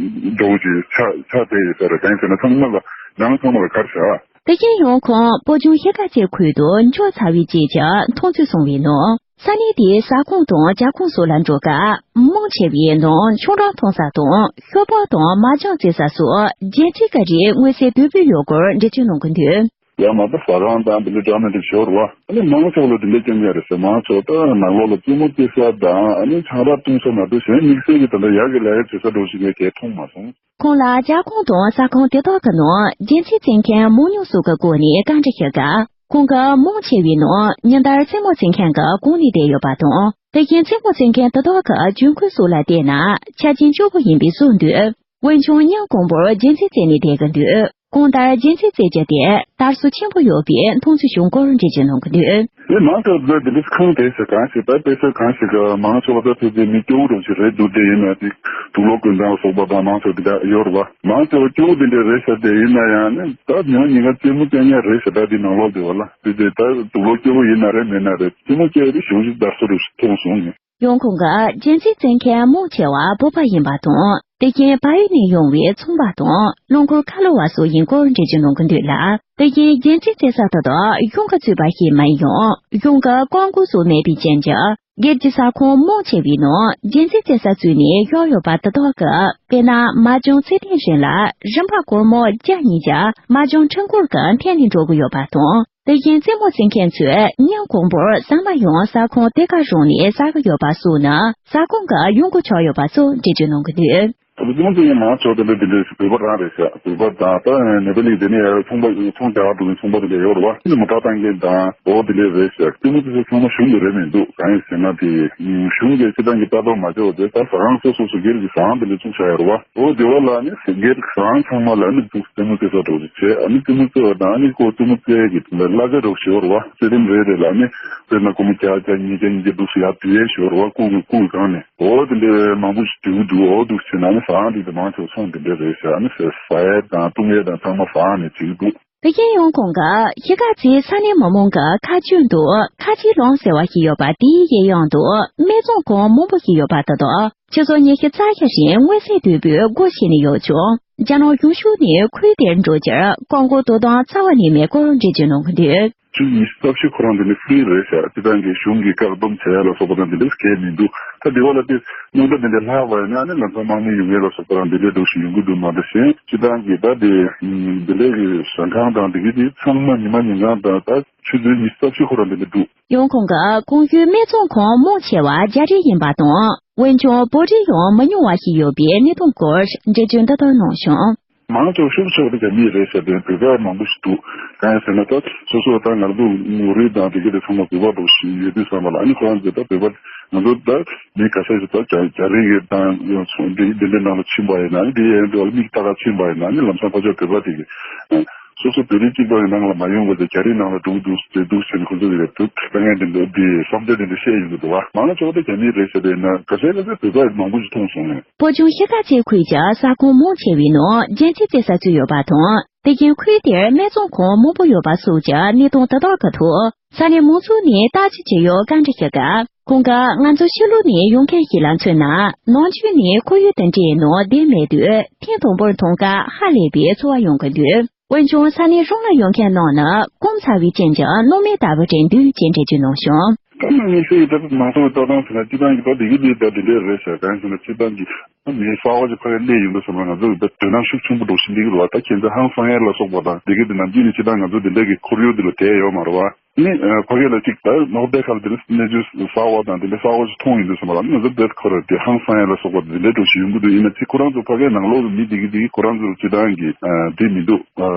འདྲ་པོ་ཅིག་ཆགས་ཆགས་བསྡད་ཡོད་ས་རེད། གང་ཡིན་ཟེར་ན་ཚང་མ་ལ་ནང་ཚང་མ་ལ་གར་བཞག་དེ་བཞིན་ཡང་ཁོང་བོད་ལྗོངས་གཞིས་ཀ་རྩེ་ཁུལ་དུ་འབྱོར་ཚར་བའི་རྗེས་ཀྱི་མཐོང་ཚུལ་གསུངས་པའི་ནང་། ས་གནས་དེའི་ཟ་ཁང་དང་ཇ་ཁང་སོགས་ལ་འགྲོ་སྐབས་མང་ཆེ་བའི་ནང་ཆུང་འབྲིང་འཐུང་ས་དང་ཤོ་སྦག་དང་མ་ཇོང་རྩེ་ས་སོགས་རྒྱན་ཆས་ཀྱི་རིགས་མངོན་གསལ་དོད་པོ་ཡོད་སྐོར་འགྲེལ་བརྗོད་གནང་གི་འདུག་ཡང་མ་གཏོགས་ཟ་ཁང་དང་དེ་འདྲ་འདྲ་མི་འདྲ་ཞོར་བ། ཨ་ནི་མང་ཚོགས་ལ་དེ་འདྲ་སྐྱོན་ཡ་རེད་ཟེར། མང་ཚོགས་ད་ནང་ལོགས་ལ་རྩེད་མོ་རྩེ་ས་དང་ཨ་ནི་ཆང་རག་བཏུང་ས་མ་གཏོགས་གཞན་དམིགས་བསལ་གྱི་ད་ལྟ་ཡག་གི་ལས་ཀ་བྱེད་ས་འདྲ་ཞིག་ངས་གས་མཐོང་མ་སོང་། ཁོང་ལ་ཇ་ཁང་དང་ཟ་ཁང་དེ་དག་གི་ནང་རྒྱན་ཆས་རྩེ་མཁན་མང་ཉུང་སོགས་ཀྱི་སྐོར་ནས་བཀའ་འདྲི་ཞུས་སྐབས། ཁོང་གིས་མང་ཆེ་བའི་ནང་ཉིན་ལྟར་རྩེད་མོ་རྩེ་མཁན་གྱི་གོང་ནས་བསྡད་ཡོད་པ་དང་། དེ་བཞིན་རྩེད་མོ་རྩེ་མཁན་དེ་དག་གི་གྱོན་གོས་སོགས་ལ་བལྟས་ན་ཆ་རྐྱེན་སྐྱོ་པོ་ཡིན་པའི་བཟོ་འདུག་འོན་ཀྱང་ཉིན་གང་པོར་རྒྱན་ཆས་རྩེ་ནས་བསྡད་ཀྱི་འདུག་གང་ལྟར་རྒྱན་ཆས་རྩེ་རྒྱུ་དེ་དར་སྲོལ་ཆེན་པོ་ཡོད་པའི་མཐོང་ཚུལ་བྱུང་སྐོར་འགྲེལ་བརྗོད་གནང་གི་འདུག་དེ་མང་ཆེ་བ་འདི་འདྲ་ཁང་དེ་ཟེར་གང་ཞིག་ད་དཔེ་ཆ་གང་ཞིག་ག་མང་ཆེ་བ་ད་ཕལ་ཆེར་མི་སྐྱོ་བོ་འདྲ་ཞིག་རེད་འདུག་དེ་ཡིན་ན་དེ་དུག་ལོག་གོན་སྟངས་སོགས་པ་དང་མང་ཆེ་བ་དེ་འདྲ་ཡོད་རེད་བ། མང་ཆེ་བ་སྐྱོ་བོ་དེ་འདྲ་རེད་ཟེར་དེ་ཡིན་ན་ཡང་ནི་ད་ཉོ་ཉིན་ག་རྩེད་མོ་རྩེ་མཁན་རེད་ཟེར་ད་དེ་ནང་ལོགས་དེ་བ་ལ་དེ་དེ་ད་དུག་ལོག་སྐྱོ་བོ་ཡིན་ན་རེད་མིན་ན་རེད་རྩེད་མོ་རྩེ་དེ་གཞུང་ཞིག་དར་སྲོལ་རེད་མཐོང་སོང་ངས། ཡང་ཁོང་གིས་རྒྱན་ཆས་རྩེ་མཁན་མང་ཆེ་བ་བོད་པ་ཡིན་པ་དང་། དེ་བཞིན་བལ་ཡུལ་ནས་ཡོང་བའི་ཚོང་པ་དང་རླངས་འཁོར་ཁ་ལོ་བ་སོགས་ཡིན་སྐོར་འགྲེལ་བརྗོད་གནང་གི་འདུག་ལ། དེ་བཞིན་རྒྱན་ཆས་རྩེ་ས་དེ་དག་གཞུང་གིས་བཙུགས་པ་ཞིག་མིན་ཡང་གཞུང་གི་བཀག་འགོག་སོགས་མེད་པའི་རྐྱེན་གྱིས། སྒེར་གྱི་ཟ་ཁང་མང་ཆེ་བའི་ནང་རྒྱན་ཆས་རྩེ་ས་བཙུགས་ནས་བཞག་ཡོད་པ་དེ་དག་གི་དཔེར་ན་མ་ཇོང་ཚེ་བརྟན་ཧྲིན་ལ་རིན་པ་སྒོར་མོ་བརྒྱ་ཉིས་བརྒྱ་མ་ཇོང་ཁྲི་སྐོར་གྱི་འཐེན་ནས་འགྲོ་གི་ཡོད་པ་དང་། དེ་བཞིན་རྩེད་མོ་རྩེ་མཁན་ཚོས་ཉིན་གང་པོར་ཟ་མ་ཡང་ཟ་ཁང་དེ་ག་རང་ནས་ཟ་གི་ཡོད་པ་སོགས་ནི་ཟ་ཁང་གི་གཡོ་འགུལ་ཆགས་ཡོད་པ་སོགས་འགྲེལ་བརྗོད་གནང་གི་འདུག་ད་རྩེད་མོ་རྩེ་མཁན་མང་ཆེ་བ་དེ་འདྲ་དེ་འདྲ་ཞིག་བོད་པ་རང་རེད་ཤག་བོད་པ་དང་ད་ནེ་པ་ལི་དེ་ནས་ཡར་ཚོང་པ་ཚོང་རྒྱག་འགྲོ་མཁན་ཚོང་པ་དེ་འདྲ་ཡོད་རེད་བ། མོ་ཊ་བཏང་མཁན་དང་འོ་དེ་འདྲ་རེད་ཤག་རྩེད་མོ་རྩེ་ས་ཚང་མ་གཞུང་གི་རེད་མི་འདུག་གང་ཡིན་ཟེར་ན་དེ་གཞུང་གིས་སྤྱི་བཏང་གི་ལྟ་རྟོག་མ་བྱས་པ་དེ་ད་ཟ་ཁང་སོ་སོ་སོ་སྒེར་གྱི་ཟ་ཁང་དེ་འདྲ་བཙུགས་བཞག་ཡོད་རེད་བ། འོ་དེ་བ་ལ་ནི་སྒེར་གྱི་ཟ་ཁང་ཚང་མ་ལ་ནི་འདུག་རྩེད་མོ་རྩེ་ས་འདྲ་བོ་ཅིག་བྱས། ཨ་ནི་རྩེད་མོ་རྩེ་བ་དང་ཨ་ནི་ཁོ་རྩེད་མོ་རྩེ་གི་གླ་ཆ་འདྲ་བོ་ཞིག་ཡོད་རེད་བ། རྩེད་རིམ་རེ་རེ་ལ་ནི་དཔེར་ན་སྒོར་མོ་བརྒྱ་བརྒྱ་ཉིས་བརྒྱ་ཉིས་བརྒྱ་འདུག་སེ་ཡར་བསྡུ་ཡས་ཞིག་ཡོད་རེད་བ། ཁོ་གི་ཁོ་གི་སྒང་ནས་འོ་དེ་འདྲའི་མང་པོ་ཞིག་འདུག་འདུག་འོ་འདུག་བྱས་ན་ནི་ཟ་ཁང་དེ་དུ་མང་ཆེ་བ་ཚོང་དེ་འདྲ་རེད་ཤག་ཨ་ནི་ཟ་ཟ་ཡས་དང་བཏུང་ཡས་དང་ཚང་མ་ཟ་ཁང་ནས་བྱེད་ཀྱི་འདུག་དེ་བཞིན་ཡང་ཁོང་གིས་གཞིས་ཀ་རྩེའི་ས་གནས་མི་མང་གི་ཁ་རྒྱུན་དུ་ཁ་ཆེའི་ལུང་ཟེར་བ་ཞིག་ཡོད་པ་དེའི་གཡས་གཡོན་དུ་སྨད་འཚོང་ཁང་མང་པོ་ཞིག་ཡོད་པ་དེ་དག་ཕྱི་ཚོ་ཉི་ཤུ་རྩ་བཞི་རིང་མངོན་གསལ་དོད་པོས་སྒོ་ཕྱེ་ནས་ཡོད་ཀྱང་རྒྱ་ནག་གཞུང་ཕྱོགས་ནས་ཁུལ་དེར་འགྲོ་རྒྱུར་བཀག་འགོག་དོ་དམ་རྩ་བ་ནས་མེད་སྐོར་འགྲེལ་བརྗོད་གནང་གི་འདུག་ཆུ་ཉི་ཤུ་རྩ་བཞི་ཁོ་རང་དེ་ནི་ཧྥི་རི་རེད་ཤག་སྤྱི་བཏང་གི་གཞུང་གི་བཀག་སྡོམ་བྱེད་ཡ་ལ་སོགས་པ་དང་དེ་འདྲ་གལ་མི་འདུག་ད་དེ་བ་ལ་དེ་རྙོག་དྲ་དེ་འདྲ་ལྷག་པ་ཡིན་ན་ནི་ལམ་སང་དམག་མི་ཡོང་ཡས་ལ་སོགས་པ་དང་དེ་འདྲ་འདུག་ཞིག་ཡོང་གི་འདུག་མ་གཏོགས་གཞན་སྤྱི་བཏང་གི་ད་དེ་དེ་འདྲ་གི་ཟ་ཁང་དང་དེ་གི་དེ་ཚང་མ་ཉི་མ་ཉིན་གང་དང་ད་ཆུ་ཚོད་ཉི་ཤུ་རྩ་བཞི་ཁོ་རང་དེ་འདྲ་འདུག་ཡང་ཁོང་གིས་གོང་ཞུས་སྨད་འཚོང་ཁང་མང་ཆེ་བ་རྒྱ་རིགས་ཡིན་པ་དང་། འོན་ཀྱང་བོད་རིགས་ཡང་མི་ཉུང་བ་ཞིག་ཡོད་པའི་གནད་དོན་སྐོར་འགྲེལ་བརྗོད་འདི་ལྟར་གནང་བྱུང་། མང་ཆེ་བ་ཤུགས་ཆེ་བ་དེ་རྒྱ་མི་རེད་ཟེར་དེ་བོད་པ་མང་པོ་ཞིག་འདུག་གང་ཡིན་ཟེར་ན་ད་སོ་སོ་ད་ང་ཚོ་ངོ་རིས་དང་དེ་ག་དེ་ཚང་མ་བོད་པ་འདྲ་ཞིག་ཡོད་དུས་ཙམ་པ་ལ་ཨ་ནི་ཁོ་རང་ཚོ་ད་བོད་པ་ང་ཚོ་ད་མི་ག་ས་ཞིག་ད་རྒྱ་རྒྱ་རིགས་ཀྱི་དང་འདི་འདི་འདྲ་ནང་ལ་ཕྱིན་པ་ཡིན་ན་ཨ་ནི་དེ་ཡན་དུ་མིག་ལྟ་ག་ཕྱིན་པ་ཡིན་ན་ཨ་ནི་ལམ་སང་ཕར་ཕྱོགས་བོད་པ་དེ་གི་སོ་སོ་བོད་རིགས་གཅིག་པ་ཡི་ནང་ལ་མ་ཡོང་བ་དེ་རྒྱ་རིགས་ནང་ལ་འགྲོ་གི་འདུག་ཟེར་འདུག་ཟེར་ནས་ཁོ་ཚོ་ཡོད་དུས་དཀའ་ངལ་འདི་འདྲ་འདི་བསམ་སྟེ་འདི་འདྲ་བཤད་ཡོང་གི་འདུག་བ། མང་ཆེ་བ་དེ་རྒྱ་མི་རེད་ཟེར་བས་ན་ག་ཚད་ག་ཚད་བོད་པ་མང་པོ་ཞིག་མཐོང་སོང་ངས། བོད་ལྗོངས་གཞིས་ཀ་རྩེ་ཁུལ་གྱི་ཟ་ཁང་མང་ཆེ་བའི་ནང་རྒྱན་ཆས་རྩེ་ས་བཙུགས་ཡོད་པ་དང་། དེ་བཞིན་ཁུལ་དེར་སྨད་འཚོང་ཁང་མང་པོ་ཡོད་པ་སོགས་ཀྱི་གནད་དོན་དེ་དག་གི་ཐོག་ ས་གནས་མང་ཚོགས་ནས་བརྟག་དཔྱད་བྱས་ཡོད། བཀའ་འདྲི་ཞུ་སྐབས། ཁོང་གིས་ང་ཚོ་ཕྱི་ལོགས་ནས་ཡོང་མཁན་ཞིག་ལ་མཚོན་ན། ནང་ཆོས་ནས་ཁོར་ཡུག་དང་འབྲེལ་ནོ་བསྡད་མེད་དུས། ཐེངས་དང་པོར་མཐོང་སྐབས་ཧ་ལས་པའི་ཚོར་བ་ཡོང་གི་འདུག། འོན་ཀྱང་ས་གནས་གཞུང་ལ་ཡོང་མཁན་རྣམས་ནི་སྐམ་ཚ་བའི་རྐྱེན་གྱིས་སྣང་མེད་ལྟ་བུ་དྲན་འདུག་ཅེས་འགྲེལ་བརྗོད་གནང་བྱུང་། ད་ནང་མི་སེར་ཡི་ད་ནང་སོང་བའི་ལྟ་སྟངས་ཟེར་ན། སྤྱི་བཏང་གི་ད་འདི་གི་འདི་ད་འདི་འདྲ་རེད་ཟེར། གང་ཡིན་ཟེར་ན། སྤྱི་བཏང་གི་མི་གསར་པ་ཅིག་ཕ་གིར་སླེབས་ཡོང་དུས་ཙམ་པ་ང་ཚོ་གི་ད་དོ་སྣང་ཤུགས་ཆེན་པོ་འགྲོ་བཞིན་འདི་གི་རེད་བ། ད་ཁྱེད་ཚོ་ཧང་སང་ཡས་ལ་སོགས་པ་དང་འདི་གི་འདི་ནམ་རྒྱུན་ནས་སྤྱི་བཏང་ང་ཚོ་འདི་འདྲ་གི་ཁོར་ཡུག་འདི་ལ་བསྡད་ཡོད་མ་རེད་བ། ནི་ཨ་ཕ་གི་ལ་ཅིག་ད་ནོར་བསྡད་ཁ་ལ་དེ་ནི་གནས་ཚུལ་གསར་པ་དང་དེ་འདྲ་གསར་པ་ཞིག་མཐོང་ཡོང་དུས་ཙམ་པ་ལ། ནི་ང་ཚོ་བསྡད་ཁོ་ར་དེ་ཧང་སང་ཡས་ལ་སོགས་པ་དེ་འདྲ་འགྲོ་བཞིན་ཡོང་གི་འདུག། ཡིན་ན་ཅིག་ཁོ་རང་ཚོ་ཕ་གིའི་ནང་ལོགས་ཀྱི་མི་དེ་གི་དེ་གི་ཁོ་རང་ཚོ་སྤྱི་བཏང་གི་ཨ་དེ་མི་འདུག། ཨ་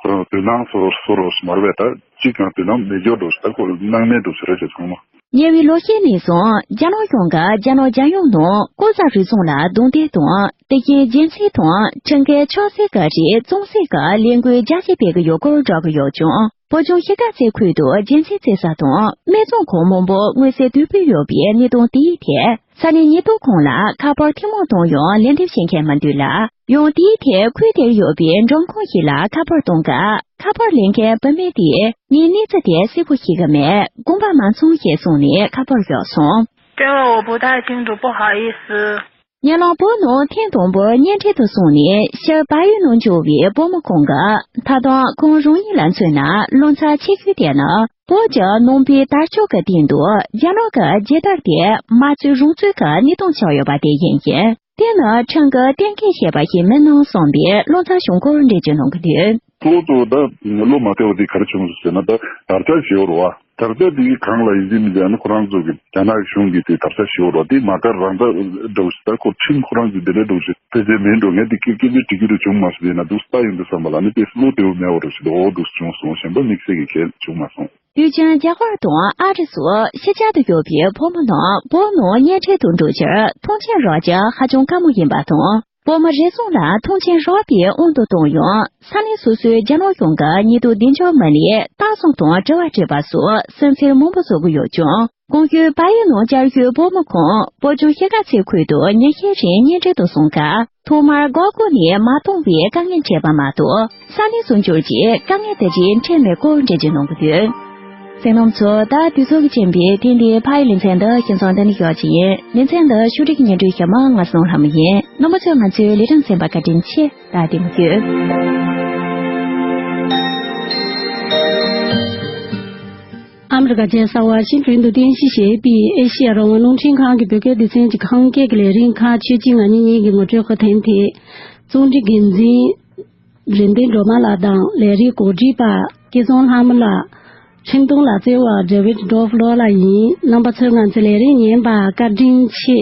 ཁོ་རང་དོ་སྣང་སོ་སོ་རོ་མ་རེད་པས། ད་ཅིག་གང་དོ་སྣང་མེད་འཇོག་འགྲོ་ཞིག། ད་ཁོ་སྣང་མེད་འགྲོ་ཞིག་རེད་ཟེར། ཚང་མ། ཉེ་བའི་ལོ་ཤས་ནས་བཟུང་རྒྱ་ནག་གཞུང་གིས་རྒྱ་ནག་རྒྱལ་ཡོངས་ནང་ལྐོག་ཟ་རུལ་སུངས་ལ་རྡུང་རྡེག་དང་། དེ་བཞིན་རྒྱལ་སྲིད་དང་ཁྲིམས་འགལ་ཆབ་སྲིད་ཀྱི་རིགས་གཙང་སེལ་གྱི་ལས་འགུལ་རྒྱ་ཆེ་སྤེལ་གྱི་ཡོད་སྐོར་བསྒྲགས་ཀྱི་ཡོད་ཀྱང་། བོད་ལྗོངས་ཤར་ཁ་ཚ་ཁུལ་དུ་རྒྱལ་སྲིད་རྩེ་ས་དང་སྨད་འཚོང་ཁང་མང་པོ་མངོན་གསལ་དོད་པོས་ཡོད་པའི་གནས་སྟངས་དེའི་ཐད་ས་གནས་ཉེན་རྟོག་ཁང་ལ་ཁ་པར་ཐེངས་མང་བཏང་ཡང་ལན་འདེབས་བྱེད་མཁན་མི་འདུག་ལ། ཡང་དེའི་ཐད་ཁུལ་དེར་ཡོད་པའི་མགྲོན་ཁང་ཞིག་ལ་ཁ་པར་གཏོང་སྐབས། ཁ་པར་ལེན་མཁན་བུད་མེད་དེས་ངས་གནས་ཚུལ་དེ་གསལ་པོ་ཤེས་ཀྱི་མེད། དགོངས་པ་མ་ཚོམས་ཞེས་གསུངས་ནས་ཁ་པར་བཞག་སོང་། 给了我不太清楚，不好意思。 ཉེ་ལམ་བོད་ནང་ཐེངས་དང་པོར་གཉེན་འཕྲད་དུ་སོང་ནས་ཕྱིར་བལ་ཡུལ་ནང་འབྱོར་བའི་བུ་མོ་ཁོང་གིས། ད་དུང་ཁོང་རང་ཉིད་ལ་མཚོན་ན་རླུང་འཚུབ་ཆེ་ཤོས་དེ་ནི་བོད་ཀྱི་ནང་པའི་དར་ལྕོག་གི་སྟེང་དུ་རྒྱ་ནག་གི་རྒྱལ་དར་དེ་མ་རྩོད་རང་རྩོད་ཀྱི་གནས་སྟངས་ཆགས་ཡོད་པ་དེ་ཡིན་ཞིང་། དེ་ནི་ཁྲིམས་ཀྱིས་གཏན་འཁེལ་བྱས་པ་ཞིག་མིན་ནམ་བསམ་པའི་རླུང་འཚུབ་བྱུང་སྐོར་འགྲེལ་བརྗོད་གནང་གི་འདུག། གཙོ་བོ་གཙོ་བོ་ད་བློ་མ་བདེ་བ་དེ་ག་རེ་བྱུང་སོང་ཟེར་ན། ད་དར་ལྕོག་ཞེས་པ་རེད་བ། དར་ལྕོག་དེ་གི་སྒང་ལ་ཡིན་གཅིག་མིན་གཅིག་ཨ་ནི་ཁོ་རང་ཚོ་གི་རྒྱ་ནག་གཞུང་གི་དེ་དར་ལྕོག་ཞེས་པ་རེད་བ། དེ་མ་དར་རང་དར་འདྲ་བོ་ཞིག། ད་ཁོ་ཁྲིམས་ཁོ་རང་ཚོ་དེ་འདྲ་འདྲ་བོ་ཞིག་ཕལ་ཆེར་མིན་འགྲོ། ངས་དེ་སྐད་སྐད་ཆ་དྲི་རྒྱུ་རེ་བྱུང་མ་སོང་། དེ་ན་འདུག་ལྟ་ཡོང་དུས་ཙམ་པ་ལ་ནི་དེ་བློ་བདེ་བོ་མེད་པ་འདྲ་བོ་ཞིག་འདུག། འོ་འདུག་བྱུང་སོང་། གཞན་པ་དམིགས་བསལ་གྱི་གལ་བྱུང་མ་སོང་། དུས་རྒྱུན་རྒྱ་གར་དང་ཨ་རི་སོགས་ཕྱི་རྒྱལ་དུ་ཡོད་པའི་བོད་མི་རྣམས་བོད་ནང་གཉེན་འཕྲད་དུ་འགྲོ་རྒྱུར་མཐོང་མཆན་རག་རྒྱུ་ཧ་ཅང་དཀའ་མོ་ཡིན་པ་དང་། བོད་མི་རེ་ཟུང་ལ་མཐོང་མཆན་རག་པའི་དབང་དུ་བཏང་ཡང་། ས་གནས་སོ་སོའི་རྒྱ་ནག་གཞུང་གི་ཉེས་དོན་བདེ་འཇགས་མི་སྣས་ལྟ་སྲུང་དང་དྲི་བ་དྲིས་པ་སོགས་སེམས་ཚེར་མང་པོ་བཟོ་གི་ཡོད་ཀྱང་། གོང་ཞུས་བལ་ཡུལ་ནང་བསྐྱར་བཞུད་བོད་མི་ཁོང་བོད་ལྗོངས་ཤར་ཁ་ཚ་ཁུལ་དུ་ཉིན་ཤས་རིང་གཉེན་འཕྲད་དུ་སོང་སྐབས། ཐོག་མར་འགོག་རྒོལ་ནས་མ་གཏོང་བའི་དཀའ་ངལ་འཕྲད་པ་མ་གཏོགས། ས་གནས་སུ་འབྱོར་རྗེས་དཀའ་ངལ་དེ་རིགས་འཕྲད་མེད་སྐོར་འགྲེལ་བརྗོད་གནང་གི་འདུག། གསན་མཁན་ཚོ། ད་དུས་ཚོད་ཀྱིས་རྐྱེན་པས་ཐེངས་འདིའི་ཕ་ཡི་ལེ་ཚན་འདི་ཞིང་སོང་འདི་ནས་ཞོག་ཅིག་ཡིན། ལེ་ཚན་འདི་ཕྱོགས་སྒྲིག་སྙན་སྒྲོན་ཞུ་མི་ང་སྲོང་ལྷ་མོ་ཡིན། རྣམ་པ་ཚོས་ང་ཚོའི་ལས་རིམ་གསན་པར་བཀའ་དྲིན་ཆེ། ད་བདེ་མོ་བྱོས། ཨ་མི་རི་ཀ་རྒྱལ་ས་ཝ་ཤིང་ཏོན་དུ་རྟེན་གཞི་བྱས་པའི་ཨེ་ཤི་ཡ་རང་དབང་རླུང་འཕྲིན་ཁང་གི་བོད་སྐད་སྡེ་ཚན་གྱི་ཁམས་སྐད་ཀྱི་ལས་རིམ་ཁག་ཆོས་སྐྱིད་ང་གཉིས་གཉིས་ཀྱི་ངོ་སྤྲོད་ཁུལ་ཐེངས་དེ། གཙོ་སྒྲིག་འགན་འཛིན་རིན་ལྡན་སྒྲོལ་མ་ལགས་དང་ལས་རིམ་གོ་སྒྲིག་པ་སྐལ་བཟང་ལྷ་མོ་ལགས། འཕྲིན་གཏོང་ལ་བརྩེ་བ་ཌེ་ཝིཌ་ཌོ་ཕ་ལོ་ལགས་ཡིན། རྣམ་པ་ཚོས་ང་ཚོའི་ལས་རིམ་ཉན་པར་བཀའ་དྲིན་ཆེ།